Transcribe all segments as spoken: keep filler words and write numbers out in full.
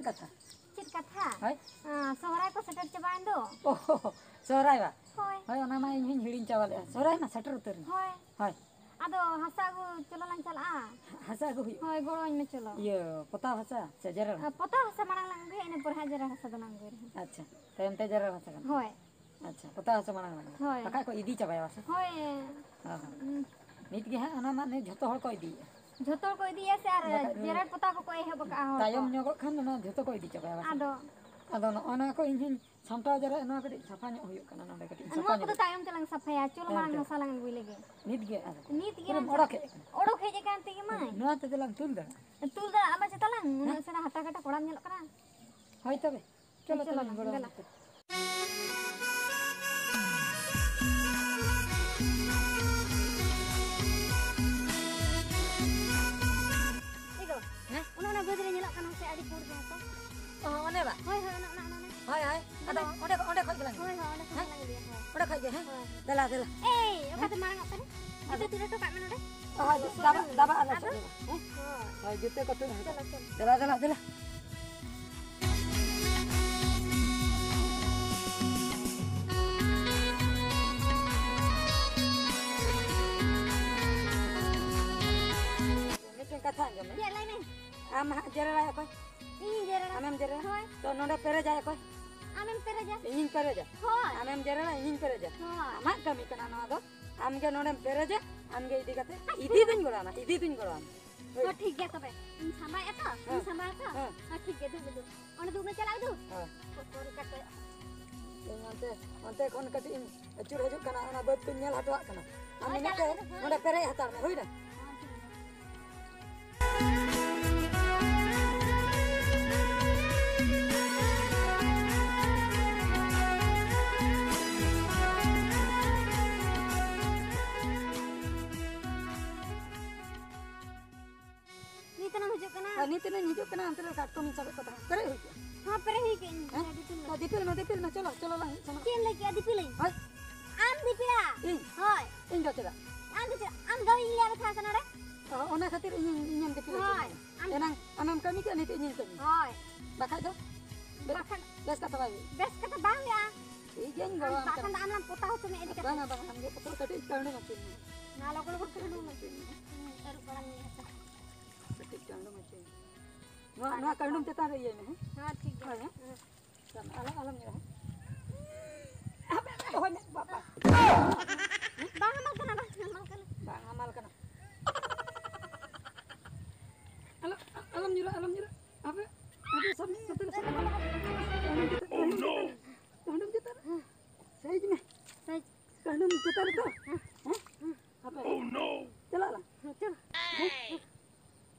ᱠᱟᱛᱷᱟ᱾ ᱪᱮᱫ ᱠᱟᱛᱷᱟ? ᱦᱳᱭ᱾ ᱟᱸ, ᱥᱚᱦᱨᱟᱭ ᱠᱚ ᱥᱮᱴᱮᱨ ᱪᱟᱵᱟᱭᱮᱱ ᱫᱚ᱾ ᱚ, ᱥᱚᱦᱨᱟᱭ ᱵᱟ? ᱦᱳᱭ᱾ ᱦᱳᱭ, ᱚᱱᱟ ᱢᱟ ᱤᱧ ᱦᱚᱸᱧ ᱦᱤᱲᱤᱧ ᱪᱟᱵᱟ ᱞᱮᱫᱼᱟ᱾ ᱥᱚᱦᱨᱟᱭ ᱢᱟ ᱥᱮᱴᱮᱨ ᱩᱛᱟᱹᱨ ᱮᱱᱟ᱾ ᱦᱳᱭ᱾ ᱦᱳᱭ᱾ ᱟᱫᱚ ᱦᱟᱥᱟ ᱟᱹᱜᱩ ᱪᱚᱞᱚ ᱞᱟᱝ ᱪᱟᱞᱟᱜᱼᱟ᱾ ᱦᱟᱥᱟ ᱟᱹᱜᱩ ᱦᱩᱭᱩᱜᱼᱟ? ᱦᱳᱭ, ᱜᱚᱲᱚ ᱟᱹᱧ ᱢᱮ ᱪᱚᱞᱚ᱾ ᱤᱭᱟᱹ, ᱯᱚᱛᱟᱣ ᱦᱟᱥᱟ ᱥᱮ ᱡᱮᱨᱮᱲ? ᱟᱸ, ᱯᱚᱛᱟᱣ ᱦᱟᱥᱟ ᱢᱟᱲᱟᱝ ᱞᱟᱝ ᱟᱹᱜᱩᱭᱟ, ᱤᱱᱟᱹ ᱯᱚᱨᱮ ᱦᱟᱸᱜ ᱡᱮᱨᱮᱲ ᱦᱟᱥᱟ ᱫᱚᱞᱟᱝ ᱟᱹᱜᱩᱭᱟ᱾ ᱟᱪᱪᱷᱟ, ᱛᱟᱭᱚᱢ ᱛᱮ ᱡᱮᱨᱮᱲ ᱦᱟᱥᱟ ᱜᱟᱱᱚᱜᱼᱟ᱾ ᱦᱳᱭ᱾ ᱟᱪᱪᱷᱟ, ᱯᱚᱛᱟᱣ ᱦᱟᱥᱟ ᱢᱟᱲᱟᱝ ᱞᱟᱜᱟᱜᱼᱟ᱾ ᱦᱳᱭ᱾ ᱵᱟᱠᱷᱟᱡ ᱠᱚ ᱤᱫᱤ ᱪᱟᱵᱟᱭᱟ ᱥᱮ? ᱦᱳᱭ᱾ ᱦᱚᱸ, ᱦᱚᱸ᱾ ᱩᱸ᱾ ᱱᱤᱛ ᱜᱮ ᱦᱟᱸᱜ ᱚᱱᱟ ᱢᱟ ᱱᱤᱛ ᱡᱷᱚᱛᱚ ᱦᱚᱲ ᱠᱚ ᱤᱫᱤᱭᱮᱫᱼᱟ᱾ ᱡᱷᱚᱛᱚ ᱦᱚᱲ ᱠᱚ ᱤᱫᱤᱭᱮᱫᱼᱟ ᱥᱮ, ᱟᱨ ᱵᱟᱠᱷᱟᱡ ᱡᱮᱨᱮᱲ ᱯᱚᱛᱟᱣ ᱠᱚᱠᱚ ᱮᱦᱚᱵ ᱟᱠᱟᱜᱼᱟ ᱦᱚᱲ ᱠᱚ᱾ ᱛᱟᱭᱚᱢ ᱧᱚᱜᱚᱜ ᱠᱷᱟᱱ ᱚᱱᱟ ᱡᱷᱚᱛᱚ ᱠᱚ ᱤᱫᱤ ᱪᱟᱵᱟᱭᱟ ᱵᱟᱥᱮ? ᱟᱫᱚ᱾ ᱟᱫᱚ ᱱᱚᱜᱼᱚ ᱱᱚᱣᱟ ᱠᱚ ᱤᱧ ᱦᱚᱧ ᱥᱟᱢᱴᱟᱣ ᱡᱟᱣᱨᱟᱭᱟ, ᱱᱚᱣᱟ ᱠᱟᱹᱴᱤᱡ ᱥᱟᱯᱷᱟ ᱧᱚᱜ ᱦᱩᱭᱩᱜ ᱠᱟᱱᱟ, ᱱᱚᱰᱮ ᱠᱟᱹᱴᱤᱡ ᱥᱟᱯᱷᱟ ᱱᱚᱣᱟ ᱠᱚᱫᱚ ᱧᱚᱜ᱾ ᱛᱟᱭᱚᱢ ᱛᱮᱞᱟᱝ ᱥᱟᱯᱷᱟᱭᱟ, ᱪᱚᱞᱚ ᱛᱟᱭᱚᱢ ᱢᱟᱲᱟᱝ ᱛᱮ᱾ ᱦᱟᱥᱟ ᱞᱟᱝ ᱟᱹᱜᱩᱭ ᱞᱮᱜᱮ᱾ ᱱᱤᱛ ᱜᱮ ᱟᱫᱚ? ᱱᱤᱛ ᱜᱮ ᱯᱩᱨᱟᱹᱢ ᱞᱟᱝ ᱚᱰᱚᱠ ᱪᱟᱞᱟᱜᱼᱟ᱾ ᱦᱮᱡ ᱟᱠᱟᱱᱟ᱾ ᱚᱰᱚᱠ ᱦᱮᱡ ᱟᱠᱟᱱ ᱛᱮᱜᱮ ᱢᱟᱹᱭ᱾ ᱱᱚᱣᱟ ᱛᱮᱫᱚ ᱞᱟᱝ ᱛᱩᱞ ᱫᱟᱲᱮᱭᱟᱜᱼᱟ᱾ ᱛᱩᱞ ᱫᱟᱲᱮᱭᱟᱜᱼᱟ ᱢᱟ, ᱪᱮᱛᱟ ᱞᱟᱝ, ᱩᱱᱟᱹᱜ ᱦᱮᱸ? ᱥᱮᱬᱟ ᱦᱟᱴᱟ ᱠᱟᱴᱟ ᱠᱚᱲᱟᱢ ᱧᱮᱞᱚᱜ ᱠᱟᱱᱟ᱾ ᱦᱳᱭ ᱛᱚᱵᱮ᱾ ᱪᱚᱞᱚ, ᱪᱚᱞᱚ, ᱪᱚᱞᱚ, ᱫᱮᱞᱟ᱾ ᱫᱮᱞᱟ᱾ ᱮ ᱜᱚ, ᱦᱮᱸ? ᱚᱱᱮ ᱚᱱᱟ ᱵᱟᱹᱫᱽ ᱨᱮ ᱧᱮᱞᱚᱜ ᱠᱟᱱᱟ ᱥᱮ ᱟᱹᱰᱤ ᱯᱩᱸᱰ ᱜᱮ ᱦᱮᱸᱥᱮ? ᱚ, ᱚᱱᱮ ᱵᱟ? ᱦᱳᱭ, ᱦᱳᱭ, ᱚᱱᱟ, ᱚᱱᱟ, ᱚᱱᱟ, ᱚᱱᱟ᱾ ᱦᱳᱭ, ᱦᱳᱭ᱾ ᱟᱫᱚ ᱚᱸᱰᱮ, ᱚᱸᱰᱮ ᱠᱷᱚᱡ ᱜᱮᱞᱟᱝ ᱦᱳᱭ, ᱦᱳᱭ, ᱚᱸᱰᱮ ᱠᱷᱚᱱ ᱦᱮᱸ? ᱜᱮᱞᱟᱝ ᱤᱫᱤᱭᱟ, ᱦᱳᱭ᱾ ᱚᱸᱰᱮ ᱠᱷᱚᱡ ᱜᱮ, ᱦᱮᱸ? ᱦᱳᱭ᱾ ᱫᱮᱞᱟ, ᱫᱮᱞᱟ᱾ ᱮᱭ, ᱚᱠᱟᱛᱮ ᱦᱮᱸ? ᱢᱟᱲᱟᱝ ᱚᱜ ᱠᱟᱱᱟ? ᱦᱮᱸ? ᱤᱛᱟᱹ ᱛᱤᱨᱮ ᱦᱚᱴᱚ ᱠᱟᱜ ᱢᱮ ᱱᱚᱰᱮ᱾ ᱚ, ᱦᱳᱭ, ᱫᱟᱵᱟ, ᱫᱟᱵᱟ ᱟᱞᱚ ᱟᱫᱚ? ᱪᱚᱜ ᱢᱮ᱾ ᱦᱮᱸ? ᱦᱳᱭ᱾ ᱦᱳᱭ, ᱡᱩᱛᱟᱹ ᱠᱚ ᱛᱩᱫ ᱦᱚᱴᱚ᱾ ᱪᱚᱞᱚ, ᱪᱚᱞᱚ᱾ ᱫᱮᱞᱟ, ᱫᱮᱞᱟ, ᱫᱮᱞᱟ᱾ ᱢᱤᱫᱴᱮᱱ ᱠᱟᱛᱷᱟ ᱟᱸᱡᱚᱢ ᱢᱮ᱾ ᱪᱮᱫ? ᱞᱟᱹᱭ ᱢᱮ᱾ ᱟᱢ ᱦᱟᱸᱜ ᱡᱮᱨᱮᱲᱟᱭ ᱚᱠᱚᱭ? ᱤᱧᱤᱧ ᱡᱮᱨᱮᱲᱟ᱾ ᱟᱢᱮᱢ ᱡᱮᱨᱮᱲᱟ? ᱦᱳᱭ᱾ ᱛᱚ ᱱᱚᱰᱮ ᱯᱮᱨᱮᱡᱟᱭ ᱚᱠᱚᱭ? ᱟᱢᱮᱢ ᱯᱮᱨᱮᱡᱟ᱾ ᱤᱧᱤᱧ ᱯᱮᱨᱮᱡᱟ? ᱦᱳᱭ᱾ ᱟᱢᱮᱢ ᱡᱮᱨᱮᱲᱟ, ᱤᱧᱤᱧ ᱯᱮᱨᱮᱡᱟ? ᱦᱳᱭ᱾ ᱟᱢᱟᱜ ᱠᱟᱹᱢᱤ ᱠᱟᱱᱟ ᱱᱚᱣᱟ ᱫᱚ᱾ ᱟᱢᱜᱮ ᱱᱚᱰᱮᱢ ᱯᱮᱨᱮᱡᱟ, ᱟᱢᱜᱮ ᱤᱫᱤ ᱠᱟᱛᱮ ᱟᱪᱪᱷᱟ᱾ ᱤᱫᱤ ᱫᱩᱧ ᱜᱚᱲᱚ ᱟᱢᱟ, ᱤᱫᱤ ᱫᱩᱧ ᱜᱚᱲᱚ ᱟᱢᱟ᱾ ᱦᱳᱭ᱾ ᱦᱚᱸ, ᱴᱷᱤᱠ ᱜᱮᱭᱟ ᱛᱚᱵᱮ᱾ ᱤᱧ ᱥᱟᱢᱵᱟᱭᱟ ᱛᱚ, ᱦᱮᱸ᱾ ᱤᱧ ᱥᱟᱢᱵᱟᱭᱟ ᱛᱚ᱾ ᱦᱮᱸ᱾ ᱦᱚᱸ, ᱴᱷᱤᱠ ᱜᱮᱭᱟ, ᱫᱩᱲᱩᱵ ᱢᱮ, ᱫᱩᱲᱩᱵ᱾ ᱚᱸᱰᱮ ᱫᱩᱲᱩᱵ ᱢᱮ, ᱪᱟᱞᱟᱜ ᱫᱩ᱾ ᱦᱮᱸ᱾ ᱯᱚᱠᱚᱨ ᱠᱟᱛᱮ᱾ ᱤᱧ ᱚᱱᱛᱮ, ᱚᱱᱛᱮ ᱠᱷᱚᱱ ᱠᱟᱹᱴᱤᱡ ᱤᱧ ᱟᱹᱪᱩᱨ ᱦᱤᱡᱩᱜ ᱠᱟᱱᱟ, ᱚᱱᱟ ᱵᱟᱹᱫᱽ ᱠᱚᱧ ᱧᱮᱞ ᱦᱚᱴᱚᱣᱟᱜ ᱠᱟᱱᱟ᱾ ᱟᱢ ᱦᱳᱭ, ᱤᱱᱟᱹᱜ ᱛᱮ ᱪᱟᱞᱟᱜ ᱢᱮ, ᱦᱳᱭ᱾ ᱱᱚᱰᱮ ᱯᱮᱨᱮᱡ ᱦᱟᱛᱟᱲ ᱢᱮ, ᱦᱩᱭᱱᱟ? ᱦᱚᱸ, ᱴᱷᱤᱠ ᱜᱮᱭᱟ᱾ ᱱᱤᱛ ᱮᱢ ᱦᱤᱡᱩᱜ ᱠᱟᱱᱟ? ᱟᱨ ᱱᱤᱛ ᱮᱢ ᱦᱤᱡᱩᱜ ᱠᱟᱱᱟ, ᱚᱱᱛᱮ ᱨᱮ ᱠᱟᱴᱠᱚᱢᱤᱧ ᱥᱟᱵᱮᱫ ᱠᱚ ᱛᱟᱦᱮᱸᱫ, ᱯᱮᱨᱮᱡ ᱦᱩᱭ ᱠᱚᱜᱼᱟ᱾ ᱦᱚᱸ, ᱯᱮᱨᱮᱡ ᱦᱩᱭ ᱠᱚᱜᱼᱟ᱾ ᱦᱮᱸ? ᱫᱤᱯᱤᱞ ᱢᱮ᱾ ᱛᱚ, ᱫᱤᱯᱤᱞ ᱢᱮ, ᱫᱤᱯᱤᱞ ᱢᱮ, ᱪᱚᱞᱚ, ᱪᱚᱞᱚ ᱞᱟᱝ ᱦᱮᱡ ᱥᱮᱱᱚᱜ᱾ ᱪᱮᱫ ᱮᱢ ᱞᱟᱹᱭ ᱠᱮᱜᱼᱟ, ᱫᱤᱯᱤᱞᱟᱹᱧ? ᱦᱳᱭ᱾ ᱟᱢ ᱫᱤᱯᱤᱞᱟ? ᱤᱧ? ᱦᱳᱭ᱾ ᱤᱧ ᱫᱚ ᱪᱮᱫᱟᱜ? ᱟᱢ ᱫᱚ ᱪᱮᱫᱟᱜ? ᱟᱢ ᱫᱚ ᱤᱧ ᱞᱟᱹᱭ ᱢᱮ ᱛᱟᱦᱮᱸ ᱠᱟᱱᱟ ᱨᱮ᱾ ᱚ, ᱚᱱᱟ ᱠᱷᱟᱹᱛᱤᱨ ᱤᱧᱤᱧ, ᱤᱧᱮᱢ ᱫᱤᱯᱤᱞ ᱦᱚᱪᱚ ᱦᱳᱭ᱾ ᱠᱤᱫᱤᱧᱟ᱾ ᱮᱱᱟᱝ ᱟᱢᱮᱢ ᱠᱟᱹᱢᱤ ᱠᱮᱫ, ᱱᱤᱛᱚᱜ ᱤᱧᱤᱧ ᱠᱟᱹᱢᱤ᱾ ᱦᱳᱭ᱾ ᱵᱟᱠᱷᱟᱡ ᱫᱚ? ᱵᱮ-, ᱵᱟᱠᱷᱟᱱ ᱵᱮᱥ ᱠᱟᱛᱷᱟ ᱵᱟᱭ ᱦᱩᱭᱩᱜᱼᱟ᱾ ᱵᱮᱥ ᱠᱟᱛᱷᱟ ᱵᱟᱝ ᱦᱩᱭᱩᱜᱼᱟ᱾ ᱴᱷᱤᱠ ᱜᱮᱭᱟᱧ ᱜᱚᱲᱚ ᱟᱢ ᱵᱟᱠᱷᱟᱱ ᱠᱟᱱᱟ᱾ ᱫᱚ ᱟᱢ ᱞᱟᱝ ᱯᱚᱛᱟᱣ ᱦᱚᱪᱚ ᱢᱮᱭᱟ ᱤᱫᱤ ᱠᱟᱛᱮ᱾ ᱵᱟᱝᱟ, ᱵᱟᱝᱟ, ᱟᱢ ᱜᱮ ᱯᱚᱛᱟᱣ ᱠᱟᱹᱴᱤᱡ ᱠᱟᱹᱦᱱᱤ ᱢᱟᱪᱮ ᱢᱮ᱾ ᱱᱚᱣᱟ ᱞᱚᱜᱚᱱ ᱞᱚᱜᱚᱱ ᱠᱟᱹᱦᱱᱤ ᱢᱟᱪᱮ ᱢᱮ᱾ ᱦᱩᱸ, ᱟᱹᱨᱩᱵ ᱵᱟᱲᱟ ᱞᱮᱱ ᱜᱮ ᱦᱟᱯᱮ᱾ ᱠᱟᱹᱴᱤᱡ ᱠᱟᱹᱦᱱᱤ ᱢᱟᱪᱮ ᱢᱮ᱾ ᱱᱚᱣᱟ, ᱱᱚᱣᱟ ᱠᱟᱹᱦᱱᱤ ᱪᱮᱛᱟᱱ ᱨᱮ ᱤᱭᱟᱹᱭ ᱢᱮ, ᱦᱮᱸ? ᱦᱮᱸ, ᱴᱷᱤᱠ ᱜᱮᱭᱟ᱾ ᱦᱳᱭ, ᱦᱮᱸ? ᱦᱮᱸ᱾ ᱪᱟᱞ, ᱟᱞᱚ, ᱟᱞᱚᱢ ᱧᱩᱨᱟ, ᱦᱮᱸ? ᱦᱟᱯᱮ, ᱦᱟᱯᱮ, ᱦᱳᱭ ᱢᱮ, ᱵᱟᱵᱟ᱾ ᱵᱟᱝ ᱦᱟᱢᱟᱞ ᱠᱟᱱᱟ, ᱵᱟᱝ ᱦᱟᱢᱟᱞ ᱠᱟᱱᱟ᱾ ᱵᱟᱝ ᱦᱟᱢᱟᱞ ᱠᱟᱱᱟ᱾ ᱟᱞᱚ, ᱟᱞᱚᱢ ᱧᱩᱨᱟ, ᱟᱞᱚᱢ ᱧᱩᱨᱟ᱾ ᱦᱟᱯᱮ, ᱦᱟᱯᱮ, ᱥᱟᱵ ᱢᱮ, ᱥᱟᱵ ᱢᱮ, ᱥᱟᱵ ᱢᱮ᱾ ᱠᱟᱹᱦᱱᱤ ᱪᱮᱛᱟᱱ ᱨᱮ᱾ ᱠᱟᱹᱦᱱᱤ ᱪᱮᱛᱟᱱ ᱨᱮ᱾ ᱥᱟᱭᱤᱡᱽ ᱢᱮ᱾ ᱥᱟᱭᱤᱡᱽ᱾ ᱠᱟᱹᱦᱱᱤ ᱪᱮᱛᱟᱱ ᱨᱮ ᱛᱚ᱾ ᱦᱮᱸ? ᱦᱟᱯᱮ᱾ ᱪᱟᱞᱟᱜ ᱟᱞᱟᱝ᱾ ᱦᱮᱸ, ᱪᱚᱞᱚ᱾ ᱦᱮᱸ?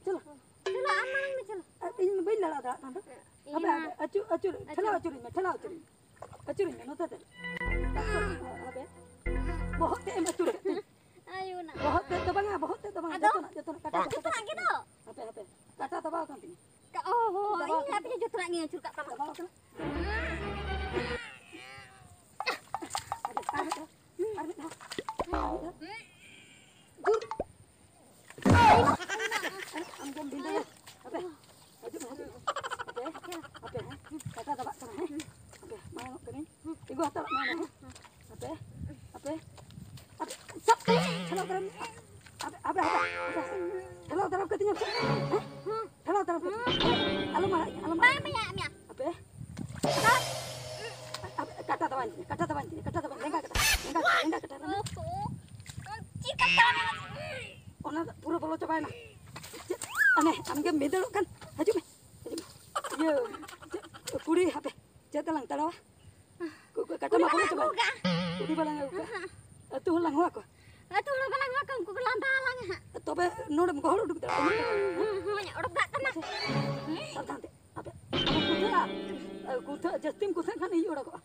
ᱪᱚᱞᱚ᱾ ᱪᱚᱞᱚ, ᱟᱢ ᱢᱟᱲᱟᱝ ᱢᱮ, ᱪᱚᱞᱚ᱾ ᱟᱨ ᱤᱧ ᱢᱟ ᱵᱟᱹᱧ ᱞᱟᱲᱟ ᱫᱟᱲᱮᱭᱟᱜ ᱠᱟᱱ ᱫᱚ᱾ ᱤᱧ ᱦᱟᱯᱮ, ᱢᱟ ᱦᱟᱯᱮ, ᱟᱹᱪᱩᱨ, ᱟᱹᱪᱩᱨ, ᱟᱹᱪᱩᱨ᱾ ᱴᱷᱮᱞᱟᱣ ᱟᱹᱪᱩᱨᱤᱧ ᱢᱮ, ᱴᱷᱮᱞᱟᱣ ᱟᱹᱪᱩᱨᱤᱧ ᱢᱮ᱾ ᱟᱹᱪᱩᱨᱤᱧ ᱢᱮ, ᱱᱚᱛᱮ ᱛᱮ᱾ ᱦᱟᱯᱮ᱾ ᱵᱚᱦᱚᱜ ᱛᱮᱫ ᱮᱢ ᱟᱹᱪᱩᱨ ᱠᱮᱫ ᱛᱤᱧ᱾ ᱟᱭᱳ ᱱᱟ᱾ ᱵᱚᱦᱚᱜ ᱛᱮᱫ ᱫᱚ ᱵᱟᱝᱟ, ᱵᱚᱦᱚᱜ ᱛᱮᱫ ᱫᱚ ᱵᱟᱝᱟ, ᱟᱫᱚ? ᱡᱚᱛᱚᱱᱟᱜ, ᱡᱚᱛᱚᱱᱟᱜ, ᱠᱟᱴᱟ, ᱠᱟᱴᱟ, ᱡᱚᱛᱚᱱᱟᱜ ᱜᱮ ᱫᱚ᱾ ᱦᱟᱯᱮ, ᱦᱟᱯᱮ, ᱠᱟᱴᱟ ᱫᱟᱵᱟᱣ ᱟᱠᱟᱱ ᱛᱤᱧᱟ᱾ ᱠᱟ-, ᱚ ᱦᱚ, ᱫᱟᱵᱟᱣ ᱤᱧ ᱟᱠᱟᱱ ᱟᱯᱮ ᱛᱤᱧᱟ᱾ ᱡᱚᱛᱚᱱᱟᱜ ᱜᱤᱧ ᱟᱹᱪᱩᱨ ᱠᱟᱜ ᱛᱟᱢᱟ᱾ ᱫᱟᱵᱟᱣ ᱟᱠᱟᱱᱟ᱾ ᱟᱨ ᱢᱤᱫ ᱫᱷᱟᱣ, ᱟᱨ ᱢᱤᱫ ᱫᱷᱟᱣ, ᱟᱨ ᱢᱤᱫ ᱫᱷᱟᱣ᱾ ᱡᱳᱨ᱾ ᱟᱢ ᱫᱚᱢ ᱵᱷᱤᱸᱫᱟᱹᱲᱟ᱾ ᱦᱟᱯᱮ, ᱦᱤᱡᱩᱜ ᱢᱮ, ᱦᱤᱡᱩᱜ ᱢᱮ᱾ ᱦᱟᱯᱮ, ᱦᱟᱯᱮ, ᱦᱮᱸ᱾ ᱠᱟᱴᱟ ᱫᱟᱵᱟᱜ ᱠᱟᱱᱟ, ᱦᱮᱸ᱾ ᱦᱟᱯᱮ, ᱢᱟᱲᱟᱝᱚᱜ ᱠᱟᱹᱱᱟᱹᱧ᱾ ᱛᱤᱸᱜᱩ ᱦᱟᱛᱟᱲᱚᱜ ᱢᱮ ᱚᱸᱰᱮ, ᱦᱮᱸ᱾ ᱦᱟᱯᱮ, ᱦᱟᱯᱮ, ᱦᱟᱯᱮ, ᱥᱟᱵ ᱠᱟᱹᱫᱤᱧ, ᱴᱷᱮᱞᱟᱣ ᱫᱟᱨᱟᱢ᱾ ᱦᱟᱯᱮ, ᱦᱟᱯᱮ, ᱦᱟᱯᱮ, ᱦᱟᱯᱮ᱾ ᱴᱷᱮᱞᱟᱣ ᱫᱟᱨᱟᱢ ᱠᱟᱹᱫᱤᱧᱟᱢ ᱥᱮ? ᱦᱮᱸ? ᱴᱷᱮᱞᱟᱣ ᱫᱟᱨᱟᱢ ᱠᱟᱹᱫᱤᱧᱟᱢ᱾ ᱟᱞᱚᱢ ᱟᱲᱟᱜ ᱤᱧᱟ, ᱟᱞᱚᱢ ᱟᱲᱟᱜ ᱤᱧᱟ᱾ ᱵᱟᱭ ᱢᱮᱭᱟ, ᱢᱮᱭᱟ᱾ ᱦᱟᱯᱮ᱾ ᱦᱟᱯᱮ, ᱠᱟᱴᱟ ᱫᱟᱵᱟᱧ ᱛᱤᱧᱟ, ᱠᱟᱴᱟ ᱫᱟᱵᱟᱧ ᱛᱤᱧᱟ, ᱠᱟᱴᱟ ᱫᱟᱵᱟᱧ, ᱞᱮᱸᱜᱟ ᱠᱟᱴᱟ, ᱞᱮᱸᱜᱟ, ᱞᱮᱸᱜᱟ ᱠᱟᱴᱟ ᱨᱮ᱾ ᱳᱦᱳ, ᱪᱮᱫ ᱠᱟᱴᱟ? ᱚᱱᱟ ᱫᱚ ᱯᱩᱨᱟᱹ ᱵᱚᱞᱚ ᱪᱟᱵᱟᱭᱮᱱᱟ᱾ ᱪᱮᱫ? ᱟᱱᱮ, ᱟᱢᱜᱮᱢ ᱵᱷᱤᱸᱫᱟᱹᱲᱚᱜ ᱠᱟᱱ᱾ ᱦᱤᱡᱩᱜ ᱢᱮ, ᱦᱤᱡᱩᱜ ᱢᱮ᱾ ᱤᱭᱟᱹ, ᱪᱮᱫ, ᱠᱩᱲᱤ, ᱦᱟᱯᱮ, ᱪᱮᱫ ᱛᱮᱞᱟᱝ ᱛᱟᱲᱟᱣᱟ? ᱠᱩ-, ᱠᱩ-, ᱠᱟᱴᱟ ᱠᱩᱲᱤ ᱢᱟ ᱵᱚᱞᱚ ᱵᱟᱞᱟᱝ ᱪᱟᱵᱟᱭᱮᱱ᱾ ᱟᱹᱜᱩ ᱠᱟᱜᱼᱟ᱾ ᱠᱩᱲᱤ ᱵᱟᱞᱟᱝ ᱟᱹᱜᱩ ᱠᱟᱜᱼᱟ᱾ ᱟᱹᱛᱩ ᱦᱚᱲ ᱞᱟᱝ ᱦᱚᱦᱚ ᱟᱠᱚᱣᱟ᱾ ᱟᱹᱛᱩ ᱦᱚᱲ ᱵᱟᱞᱟᱝ ᱦᱚᱦᱚ ᱟᱠᱚᱣᱟ, ᱩᱱᱠᱩ ᱠᱚ ᱞᱟᱸᱫᱟ ᱟᱞᱟᱝᱟ ᱦᱟᱸᱜ᱾ ᱛᱚᱵᱮ ᱱᱚᱰᱮᱢ ᱜᱚᱦᱚᱲ ᱩᱰᱩᱠ ᱫᱟᱲᱮᱭᱟᱜᱼᱟ᱾ ᱦᱩᱸ, ᱦᱩᱸ, ᱚᱰᱚᱠ ᱫᱟᱲᱮᱭᱟᱜ ᱠᱟᱱᱟ᱾ ᱥᱟᱵᱫᱷᱟᱱ ᱛᱮ, ᱟᱯᱮ ᱟᱞᱚᱢ ᱠᱩᱛᱷᱟᱹᱜᱼᱟ᱾ ᱠᱩᱛᱷᱟᱹᱜ, ᱡᱟᱹᱥᱛᱤᱢ ᱠᱩᱛᱷᱟᱹᱜ ᱠᱷᱟᱱ ᱤᱧ ᱚᱰᱚᱠᱚᱜᱼᱟ᱾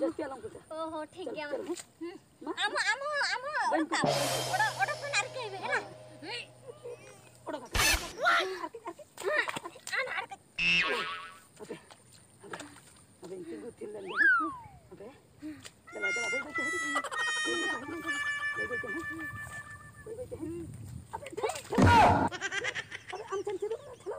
ᱡᱟᱹᱥᱛᱤ ᱟᱞᱚᱢ ᱠᱩᱛᱷᱟᱹᱜᱼᱟ᱾ ᱚ ᱦᱚᱸ, ᱴᱷᱤᱠ ᱪᱚᱞ, ᱜᱮᱭᱟ᱾ ᱪᱚᱞ, ᱦᱮᱸ? ᱦᱩᱸ᱾ ᱢᱟ᱾ ᱟᱢ ᱦᱚᱸ, ᱟᱢ ᱦᱚᱸ, ᱟᱢ ᱦᱚᱸ ᱵᱟᱹᱧ ᱚᱰᱚᱠ ᱠᱟᱜ᱾ ᱠᱩᱛᱷᱟᱹᱜᱼᱟ᱾ ᱚᱰᱚᱠ, ᱚᱰᱚᱠ ᱠᱷᱚᱱᱟᱜ ᱨᱤᱠᱟᱹᱭ ᱢᱮ, ᱦᱮᱸ? ᱚᱰᱚᱠ ᱟᱠᱟᱫ᱾ ᱟᱨ ᱠᱟᱹᱡ, ᱟᱨ ᱠᱟᱹᱡ᱾ ᱦᱮᱸ, ᱟᱨ ᱠᱟᱹᱡ᱾ ᱦᱟᱯᱮ, ᱦᱟᱯᱮ, ᱦᱟᱯᱮ, ᱛᱤᱸᱜᱩ ᱛᱷᱤᱨ ᱞᱮᱱ ᱜᱮ᱾ ᱦᱟᱯᱮ᱾ ᱪᱟᱞᱟᱣ, ᱪᱟᱞᱟᱣ, ᱵᱟᱹᱭ ᱵᱟᱹᱭ ᱛᱮ ᱦᱤᱡᱩᱜ ᱢᱮ᱾ ᱵᱟᱹᱭ ᱵᱟᱹᱭ ᱛᱮ ᱦᱤᱡᱩᱜ ᱢᱮ᱾ ᱵᱟᱹᱭ ᱵᱟᱹᱭ ᱛᱮ, ᱦᱮᱸ᱾ ᱟᱯᱮ ᱴᱷᱮᱱ, ᱟᱯᱮ ᱟᱢ ᱴᱷᱮᱱ ᱪᱮᱫ ᱦᱚᱸ ᱵᱟᱹᱱᱩᱜᱼᱟ?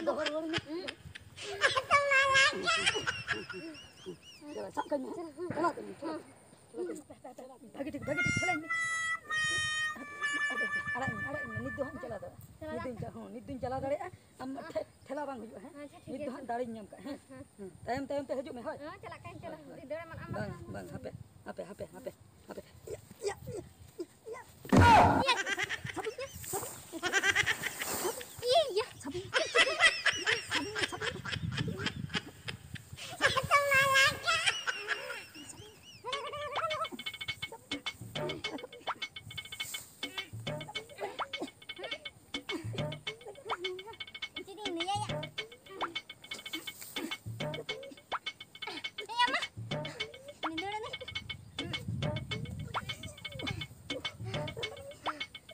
ᱫᱚᱦᱚ ᱨᱩᱣᱟᱹᱲ ᱢᱮ᱾ ᱪᱟᱞᱟᱜ, ᱥᱟᱵ ᱠᱟᱹᱧ ᱢᱮ᱾ ᱪᱟᱞᱟᱜ ᱠᱟᱹᱧ ᱢᱮ᱾ ᱪᱟᱞᱟᱜ ᱠᱟᱹᱧ ᱢᱮ᱾ ᱪᱟᱞᱟᱜ ᱠᱟᱹᱧ ᱢᱮ᱾ ᱵᱷᱟᱜᱮ ᱴᱷᱤᱠ, ᱵᱷᱟᱜᱮ ᱴᱷᱤᱠ ᱴᱷᱮᱞᱟᱧ ᱢᱮ᱾ ᱟᱲᱟᱜ ᱤᱧ ᱢᱮ, ᱟᱲᱟᱜ ᱤᱧ ᱢᱮ᱾ ᱱᱤᱛ ᱫᱚ ᱦᱟᱸᱜ ᱤᱧ ᱪᱟᱞᱟᱣ ᱫᱟᱲᱮᱭᱟᱜᱼᱟ᱾ ᱱᱤᱛ ᱫᱚᱧ ᱪᱟ-, ᱦᱚᱸ, ᱱᱤᱛ ᱫᱚᱧ ᱪᱟᱞᱟᱣ ᱫᱟᱲᱮᱭᱟᱜᱼᱟ᱾ ᱟᱢ ᱴᱷᱮ-, ᱴᱷᱮᱞᱟᱣ ᱵᱟᱝ ᱦᱩᱭᱩᱜᱼᱟ, ᱦᱮᱸ? ᱟᱪᱪᱷᱟ, ᱴᱷᱤᱠ ᱱᱤᱛ ᱜᱮᱭᱟ, ᱫᱚ ᱴᱷᱤᱠ ᱦᱟᱸᱜ ᱜᱮᱭᱟ᱾ ᱫᱟᱲᱮᱧ ᱧᱟᱢ ᱠᱟᱜᱼᱟ, ᱦᱮᱸ? ᱦᱮᱸ, ᱦᱮᱸ᱾ ᱦᱮᱸ, ᱛᱟᱭᱚᱢ, ᱛᱟᱭᱚᱢ ᱛᱮ ᱦᱤᱡᱩᱜ ᱢᱮ, ᱦᱳᱭ? ᱦᱮᱸ, ᱪᱟᱞᱟᱜ ᱠᱟᱹᱧ, ᱪᱟᱞᱟᱜ᱾ ᱦᱳᱭ, ᱦᱳᱭ᱾ ᱫᱟᱹᱲ ᱮᱢᱟᱱ ᱟᱢ ᱵᱟᱝ, ᱵᱟᱠᱷᱟᱱ᱾ ᱵᱟᱝ, ᱦᱟᱯᱮ, ᱦᱟᱯᱮ, ᱦᱟᱯᱮ, ᱦᱟᱯᱮ᱾ ᱤᱭᱟ, ᱤᱭᱟ, ᱤᱭᱟ, ᱤᱭᱟ᱾ ᱤᱭᱟ᱾ ᱥᱟᱵᱤ, ᱥᱟᱵᱤ, ᱥᱟᱵᱤ᱾ ᱤᱭᱟ᱾ ᱥᱟᱵᱤ, ᱥᱟᱵᱤ, ᱥᱟᱵᱤ᱾ ᱪᱮᱫ ᱤᱧ ᱞᱟᱹᱭᱟ ᱭᱟ? ᱮ ᱟᱢᱟ! ᱩᱱᱤ ᱫᱟᱹᱲ ᱮᱱᱟᱭ᱾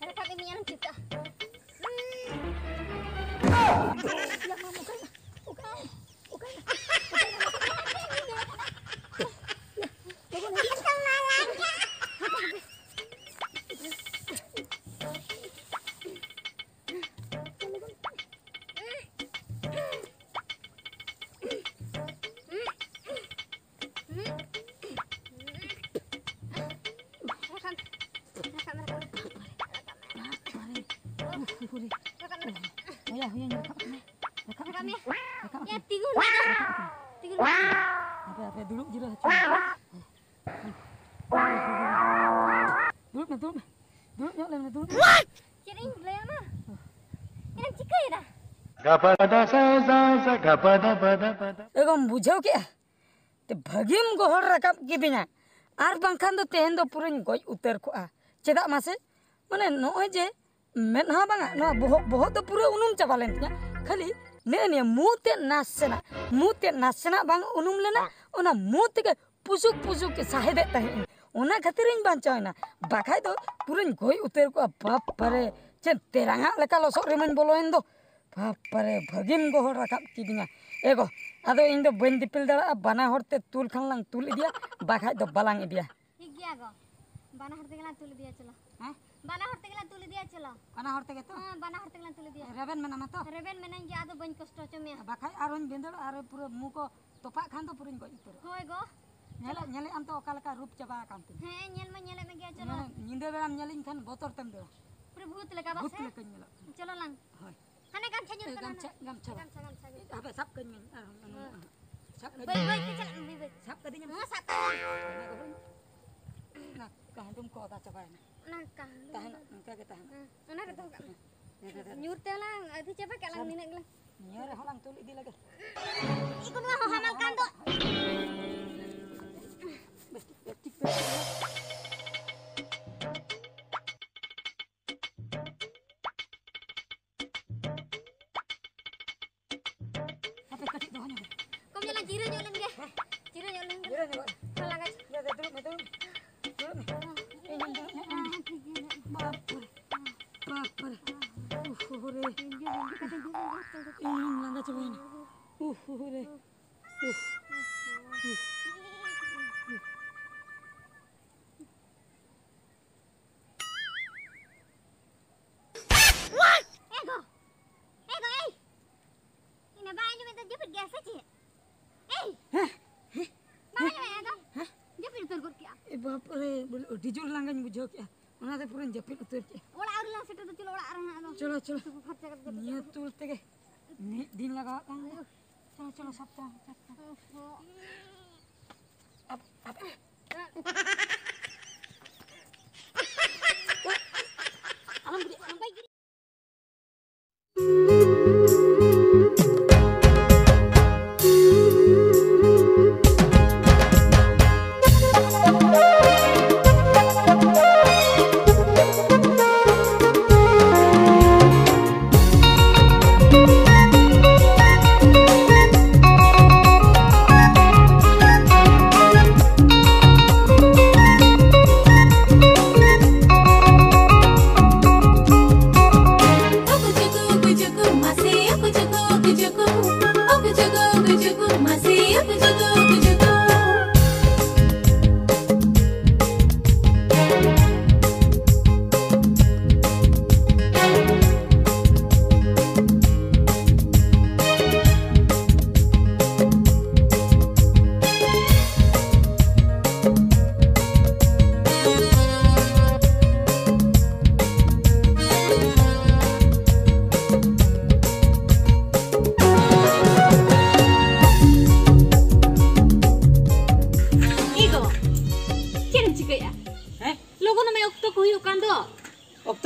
ᱨᱟᱠᱟᱵ ᱮᱢᱤᱧ ᱟᱨᱮᱢ ᱪᱮᱫᱟᱜ? ᱮ ᱟᱢᱟ, ᱚᱠᱟᱭᱮᱱᱟ? ᱚᱠᱟᱭᱮᱱᱟ? ᱚᱠᱟᱭᱮᱱᱟ? ᱚᱠᱟᱭᱮᱱᱟ? ᱞᱚᱜᱚᱱ ᱦᱤᱡᱩᱜ ᱢᱮ᱾ ᱨᱟᱠᱟᱵ ᱢᱮ, ᱨᱟᱠᱟᱵ ᱢᱮ, ᱨᱟᱠᱟᱵ ᱢᱮ᱾ ᱨᱟᱠᱟᱵ ᱢᱮ᱾ ᱦᱩᱭᱟ, ᱦᱩᱭᱟ, ᱨᱟᱠᱟᱵ ᱠᱟᱱᱟ᱾ ᱨᱟᱠᱟᱵ ᱨᱟᱠᱟᱵ ᱠᱟᱱᱟ᱾ ᱢᱮ᱾ ᱨᱟᱠᱟᱵ ᱭᱟ, ᱠᱟᱱᱟ᱾ ᱛᱤᱸᱜᱩᱱ ᱢᱮ᱾ ᱨᱟᱠᱟᱵ ᱠᱟᱱᱟ᱾ ᱛᱤᱸᱜᱩᱱ ᱢᱮ᱾ ᱦᱟᱯᱮ, ᱦᱟᱯᱮ, ᱫᱩᱲᱩᱵ ᱡᱤᱨᱟᱹᱣ ᱦᱚᱪᱚ ᱢᱮ᱾ ᱫᱩᱲᱩᱵ ᱢᱮ, ᱫᱩᱲᱩᱵ ᱢᱮ᱾ ᱫᱩᱲᱩᱵ ᱧᱚᱜ ᱞᱮᱱ ᱢᱮ, ᱫᱩᱲᱩᱵ ᱢᱮ᱾ ᱪᱮᱫ ᱤᱧ ᱞᱟᱹᱭ ᱟᱢᱟ? ᱪᱮᱫ ᱮᱢ ᱪᱤᱠᱟᱹᱭᱮᱫᱟ? ᱮᱜᱚᱢ ᱵᱩᱡᱷᱟᱹᱣ ᱠᱮᱜᱼᱟ? ᱛᱮ ᱵᱷᱟᱹᱜᱤᱢ ᱜᱚᱦᱚᱲ ᱨᱟᱠᱟᱵ ᱠᱤᱫᱤᱧᱟ, ᱟᱨ ᱵᱟᱝᱠᱷᱟᱱ ᱫᱚ ᱛᱮᱦᱮᱧ ᱫᱚ ᱯᱩᱨᱟᱹᱧ ᱜᱚᱡ ᱩᱛᱟᱹᱨ ᱠᱚᱜᱼᱟ᱾ ᱪᱮᱫᱟᱜ ᱢᱟᱥᱮ? ᱢᱟᱱᱮ ᱱᱚᱜᱼᱚᱭ ᱡᱮ ᱢᱮᱫᱦᱟ ᱵᱟᱝᱟ, ᱱᱚᱣᱟ ᱵᱚᱦᱚᱜ, ᱵᱚᱦᱚᱜ ᱫᱚ ᱯᱩᱨᱟᱹ ᱩᱱᱩᱢ ᱪᱟᱵᱟ ᱞᱮᱱ ᱛᱤᱧᱟ᱾ ᱠᱷᱟᱹᱞᱤ ᱱᱮᱜᱼᱮ ᱱᱤᱭᱟᱹ ᱢᱩ ᱛᱮᱫ ᱱᱟᱥᱮᱱᱟᱜ, ᱢᱩ ᱛᱮᱫ ᱱᱟᱥᱮᱱᱟᱜ ᱵᱟᱝ ᱩᱱᱩᱢ ᱞᱮᱱᱟ, ᱚᱱᱟ ᱢᱩ ᱛᱮᱜᱮ ᱯᱩᱥᱩᱠ ᱯᱩᱥᱩᱠ ᱜᱮ ᱥᱟᱦᱮᱫᱮᱫ ᱛᱟᱦᱮᱸᱫ ᱤᱧ᱾ ᱚᱱᱟ ᱠᱷᱟᱹᱛᱤᱨᱤᱧ ᱵᱟᱧᱪᱟᱣ ᱮᱱᱟ, ᱵᱟᱠᱷᱟᱡ ᱫᱚ ᱯᱩᱨᱟᱹᱧ ᱜᱚᱡ ᱩᱛᱟᱹᱨ ᱠᱚᱜᱼᱟ᱾ ᱵᱟᱯ ᱨᱮ, ᱪᱮᱫ ᱛᱮᱨᱟᱝᱟᱜ ᱞᱮᱠᱟ ᱞᱚᱥᱚᱫ ᱨᱮᱢᱟᱧ ᱵᱚᱞᱚᱭᱮᱱ ᱫᱚ᱾ ᱵᱟᱯ ᱨᱮ, ᱵᱷᱟᱹᱜᱤᱢ ᱜᱚᱦᱚᱲ ᱨᱟᱠᱟᱵ ᱠᱤᱫᱤᱧᱟ᱾ ᱮ ᱜᱚ, ᱟᱫᱚ ᱤᱧ ᱫᱚ ᱵᱟᱹᱧ ᱫᱤᱯᱤᱞ ᱫᱟᱲᱮᱭᱟᱜᱼᱟ, ᱵᱟᱱᱟ ᱦᱚᱲ ᱛᱮ ᱛᱩᱞ ᱠᱷᱟᱱ ᱞᱟᱝ ᱛᱩᱞ ᱤᱫᱤᱭᱟ, ᱵᱟᱠᱷᱟᱡ ᱫᱚ ᱵᱟᱞᱟᱝ ᱤᱫᱤᱭᱟ᱾ ᱴᱷᱤᱠ ᱜᱮᱭᱟ ᱜᱚ, ᱵᱟᱱᱟ ᱦᱚᱲ ᱛᱮᱜᱮ ᱞᱟᱝ ᱛᱩᱞ ᱤᱫᱤᱭᱟ, ᱪᱚᱞᱚ᱾ ᱦᱮᱸ? ᱵᱟᱱᱟ ᱦᱚᱲ ᱛᱮᱜᱮ ᱞᱟᱝ ᱛᱩᱞ ᱤᱫᱤᱭᱟ, ᱪᱚᱞᱚ᱾ ᱵᱟᱱᱟ ᱦᱚᱲ ᱛᱮᱜᱮ ᱛᱚ? ᱦᱮᱸ, ᱵᱟᱱᱟ ᱦᱚᱲ ᱛᱮᱜᱮ ᱞᱟᱝ ᱛᱩᱞ ᱤᱫᱤᱭᱟ᱾ ᱨᱮᱵᱮᱱ ᱢᱮᱱᱟᱢᱟ ᱛᱚ? ᱨᱮᱵᱮᱱ ᱢᱮᱱᱟᱹᱧ ᱜᱮᱭᱟ, ᱟᱫᱚ ᱵᱟᱹᱧ ᱠᱚᱥᱴᱚ ᱦᱚᱪᱚ ᱢᱮᱭᱟ᱾ ᱵᱟᱠᱷᱟᱡ ᱟᱨᱚᱧ ᱵᱷᱤᱸᱫᱟᱹᱲᱚᱜᱼᱟ, ᱟᱨ ᱯᱩᱨᱟᱹ ᱢᱩ ᱠᱚ ᱛᱚᱯᱟᱜ ᱠᱷᱟᱱ ᱫᱚ ᱯᱩᱨᱟᱹᱧ ᱜᱚᱡ ᱩᱛᱟᱹᱨᱚᱜᱼᱟ᱾ ᱦᱳᱭ ᱜᱚ᱾ ᱧᱮᱞᱮᱫ, ᱧᱮᱞᱮᱫ ᱟᱢ ᱛᱚ ᱚᱠᱟ ᱞᱮᱠᱟ ᱨᱩᱯ ᱪᱟᱵᱟ ᱟᱠᱟᱱ ᱛᱤᱧ᱾ ᱦᱮᱸ, ᱧᱮᱞ ᱢᱟ ᱧᱮᱞᱮᱫ ᱢᱮ ᱜᱮᱭᱟ, ᱪᱚᱞᱚ᱾ ᱧᱮᱞ, ᱧᱤᱫᱟᱹ ᱵᱮᱲᱟᱢ ᱧᱮᱞᱤᱧ ᱠᱷᱟᱱ ᱵᱚᱛᱚᱨ ᱛᱮᱢ ᱫᱟᱹᱲᱟ᱾ ᱯᱩᱨᱟᱹ ᱵᱷᱩᱛ ᱞᱮᱠᱟ ᱵᱟᱥᱮ? ᱵᱷᱩᱛ ᱞᱮᱠᱟᱧ ᱧᱮᱞᱚᱜ ᱠᱟᱱᱟ᱾ ᱪᱚᱞᱚ ᱞᱟᱝ᱾ ᱦᱳᱭ᱾ ᱦᱟᱱᱮ ᱜᱟᱢᱪᱷᱟ ᱧᱩᱨ ᱮ, ᱠᱟᱱᱟ ᱜᱟᱢᱪᱷᱟ, ᱱᱟᱦᱟᱜ᱾ ᱜᱟᱢᱪᱷᱟ᱾ ᱜᱟᱢᱪᱷᱟ, ᱜᱟᱢᱪᱷᱟ᱾ ᱦᱟᱯᱮ, ᱥᱟᱵ ᱠᱟᱹᱧ ᱢᱮ᱾ ᱟᱨᱦᱚᱸ ᱦᱮᱸ᱾ ᱥᱟᱵ ᱵᱟᱹᱭ ᱠᱟᱹᱫᱤᱧᱟᱢ᱾ ᱵᱟᱹᱭ ᱛᱮ ᱪᱟᱞᱟᱜ ᱢᱮ, ᱵᱟᱹᱭ ᱵᱟᱹᱭ᱾ ᱥᱟᱵ ᱠᱟᱹᱫᱤᱧᱟᱢ᱾ ᱦᱮᱸ, ᱥᱟᱵ ᱠᱟᱹᱫᱤᱧᱟᱢ᱾ ᱚᱱᱟ ᱠᱚ ᱦᱩᱭ᱾ ᱚᱱᱟ ᱠᱟᱦᱰᱩᱢ ᱠᱚ ᱚᱫᱟ ᱪᱟᱵᱟᱭᱮᱱᱟ᱾ ᱚᱱᱟ ᱠᱟᱦᱰᱩᱢ᱾ ᱛᱟᱦᱮᱱᱟ, ᱚᱱᱠᱟ ᱜᱮ ᱛᱟᱦᱮᱱᱟ᱾ ᱦᱮᱸ, ᱚᱱᱟ ᱨᱮ ᱫᱚᱦᱚ ᱠᱟᱜ ᱢᱮ᱾ ᱦᱮᱸ, ᱦᱮᱸ, ᱦᱮᱸ᱾ ᱧᱩᱨ ᱛᱮ ᱦᱚᱞᱟᱝ ᱟᱹᱫᱷᱤ ᱪᱟᱵᱟ ᱠᱮᱫ ᱞᱟᱝ ᱥᱟᱵ᱾ ᱱᱤᱱᱟᱹᱜ ᱜᱮᱞᱟᱝ᱾ ᱱᱤᱭᱟᱹ ᱨᱮᱦᱚᱸ ᱞᱟᱝ ᱛᱩᱞ ᱤᱫᱤ ᱞᱮᱜᱮ᱾ ᱤᱠᱩ ᱱᱚᱣᱟ ᱦᱚᱸ ᱦᱟᱢᱟᱞ ᱠᱟᱱ ᱫᱚ᱾ ᱵᱮᱥ ᱴᱷᱤᱠ, ᱵᱮᱥ ᱴᱷᱤᱠ, ᱵᱮᱥ ᱴᱷᱤᱠ᱾ ᱦᱟᱯᱮ ᱠᱟᱹᱴᱤᱡ ᱫᱚᱦᱚ ᱧᱚᱜ ᱢᱮ᱾ ᱠᱚᱢ ᱧᱚᱜ ᱞᱟᱝ ᱡᱤᱨᱟᱹ ᱧᱚᱜ ᱞᱮᱱ ᱜᱮ᱾ ᱦᱮᱸ? ᱡᱤᱨᱟᱹ ᱧᱚᱜ ᱞᱮᱱ ᱜᱮ᱾ ᱡᱤᱨᱟᱹ ᱧᱚᱜ᱾ ᱦᱚᱸ, ᱞᱟᱸᱜᱟ ᱪᱟᱵᱟ᱾ ᱫᱩᱲᱩᱵ ᱢᱮ, ᱫᱩᱲᱩᱵ ᱢᱮ᱾ ᱫᱩᱲᱩᱵ ᱢᱮ᱾ ᱤᱧ ᱦᱚᱸᱧ ᱫᱩᱲᱩᱵ ᱧᱚᱜ ᱞᱮᱱ ᱜᱮ᱾ ᱦᱮᱸ, ᱴᱷᱤᱠ ᱜᱮᱭᱟ ᱱᱟᱜ᱾ ᱵᱟᱯ ᱨᱮ, ᱵᱟᱯ ᱨᱮ᱾ ᱩᱦ, ᱦᱩ, ᱦᱩ ᱨᱮ᱾ ᱤᱧ ᱜᱮ ᱱᱚᱝᱠᱟ ᱠᱟᱛᱮ ᱫᱩᱲᱩᱵ ᱞᱮᱱ ᱜᱮ᱾ ᱤᱧ ᱦᱚᱸᱧ ᱞᱟᱸᱜᱟ ᱪᱟᱵᱟᱭᱮᱱᱟ᱾ ᱩᱦ, ᱦᱩ, ᱦᱩ ᱨᱮ᱾ ᱩᱦ, ᱩᱦ᱾ ᱮ ᱜᱚ! ᱮ ᱜᱚ, ᱮᱭ! ᱤᱧ ᱢᱟ ᱵᱟᱝ ᱟᱸᱡᱚᱢᱮᱫ ᱫᱚ, ᱡᱟᱹᱯᱤᱫ ᱜᱮᱭᱟ ᱥᱮ ᱪᱮᱫ? ᱮᱭ! ᱦᱮᱸ? ᱦᱮᱸ? ᱵᱟᱝ ᱟᱸᱡᱚᱢᱮᱫ ᱫᱚ? ᱦᱮᱸ? ᱡᱟᱹᱯᱤᱫ ᱩᱛᱟᱹᱨ ᱜᱚᱫ ᱠᱮᱜᱼᱟ᱾ ᱮ ᱵᱟᱯ ᱨᱮ, ᱵᱚᱞᱮ ᱟᱹᱰᱤ ᱡᱳᱨ ᱞᱟᱸᱜᱟᱧ ᱵᱩᱡᱷᱟᱹᱣ ᱠᱮᱜᱼᱟ, ᱚᱱᱟᱛᱮ ᱯᱩᱨᱟᱹᱧ ᱡᱟᱹᱯᱤᱫ ᱩᱛᱟᱹᱨ ᱠᱮᱜᱼᱟ᱾ ᱚᱲᱟᱜ ᱟᱹᱣᱨᱤ ᱞᱟᱝ ᱥᱮᱴᱮᱨ ᱫᱚ, ᱪᱚᱞᱚ ᱚᱲᱟᱜ ᱨᱮ ᱦᱟᱸᱜ ᱟᱫᱚ᱾ ᱪᱚᱞᱚ, ᱪᱚᱞᱚ᱾ ᱛᱩᱯᱩ ᱯᱷᱟᱨᱪᱟ ᱠᱟᱛᱮ ᱡᱟᱹᱯᱤᱫ ᱱᱤᱭᱟᱹ ᱠᱟᱛᱮ᱾ ᱛᱩᱞ ᱛᱮᱜᱮ ᱢᱤᱫ ᱫᱤᱱ ᱞᱟᱜᱟᱣᱟᱜ ᱛᱟᱢ ᱫᱚ᱾ ᱪᱚᱞᱚ, ᱪᱚᱞᱚ, ᱥᱟᱵ ᱛᱟᱢ, ᱥᱟᱵ ᱛᱟᱢ᱾ ᱚᱦᱚ᱾ ᱟᱯ-, ᱟᱯ-, ᱟᱞᱚᱢ ᱜᱤᱰᱤ, ᱟᱞᱚᱢ᱾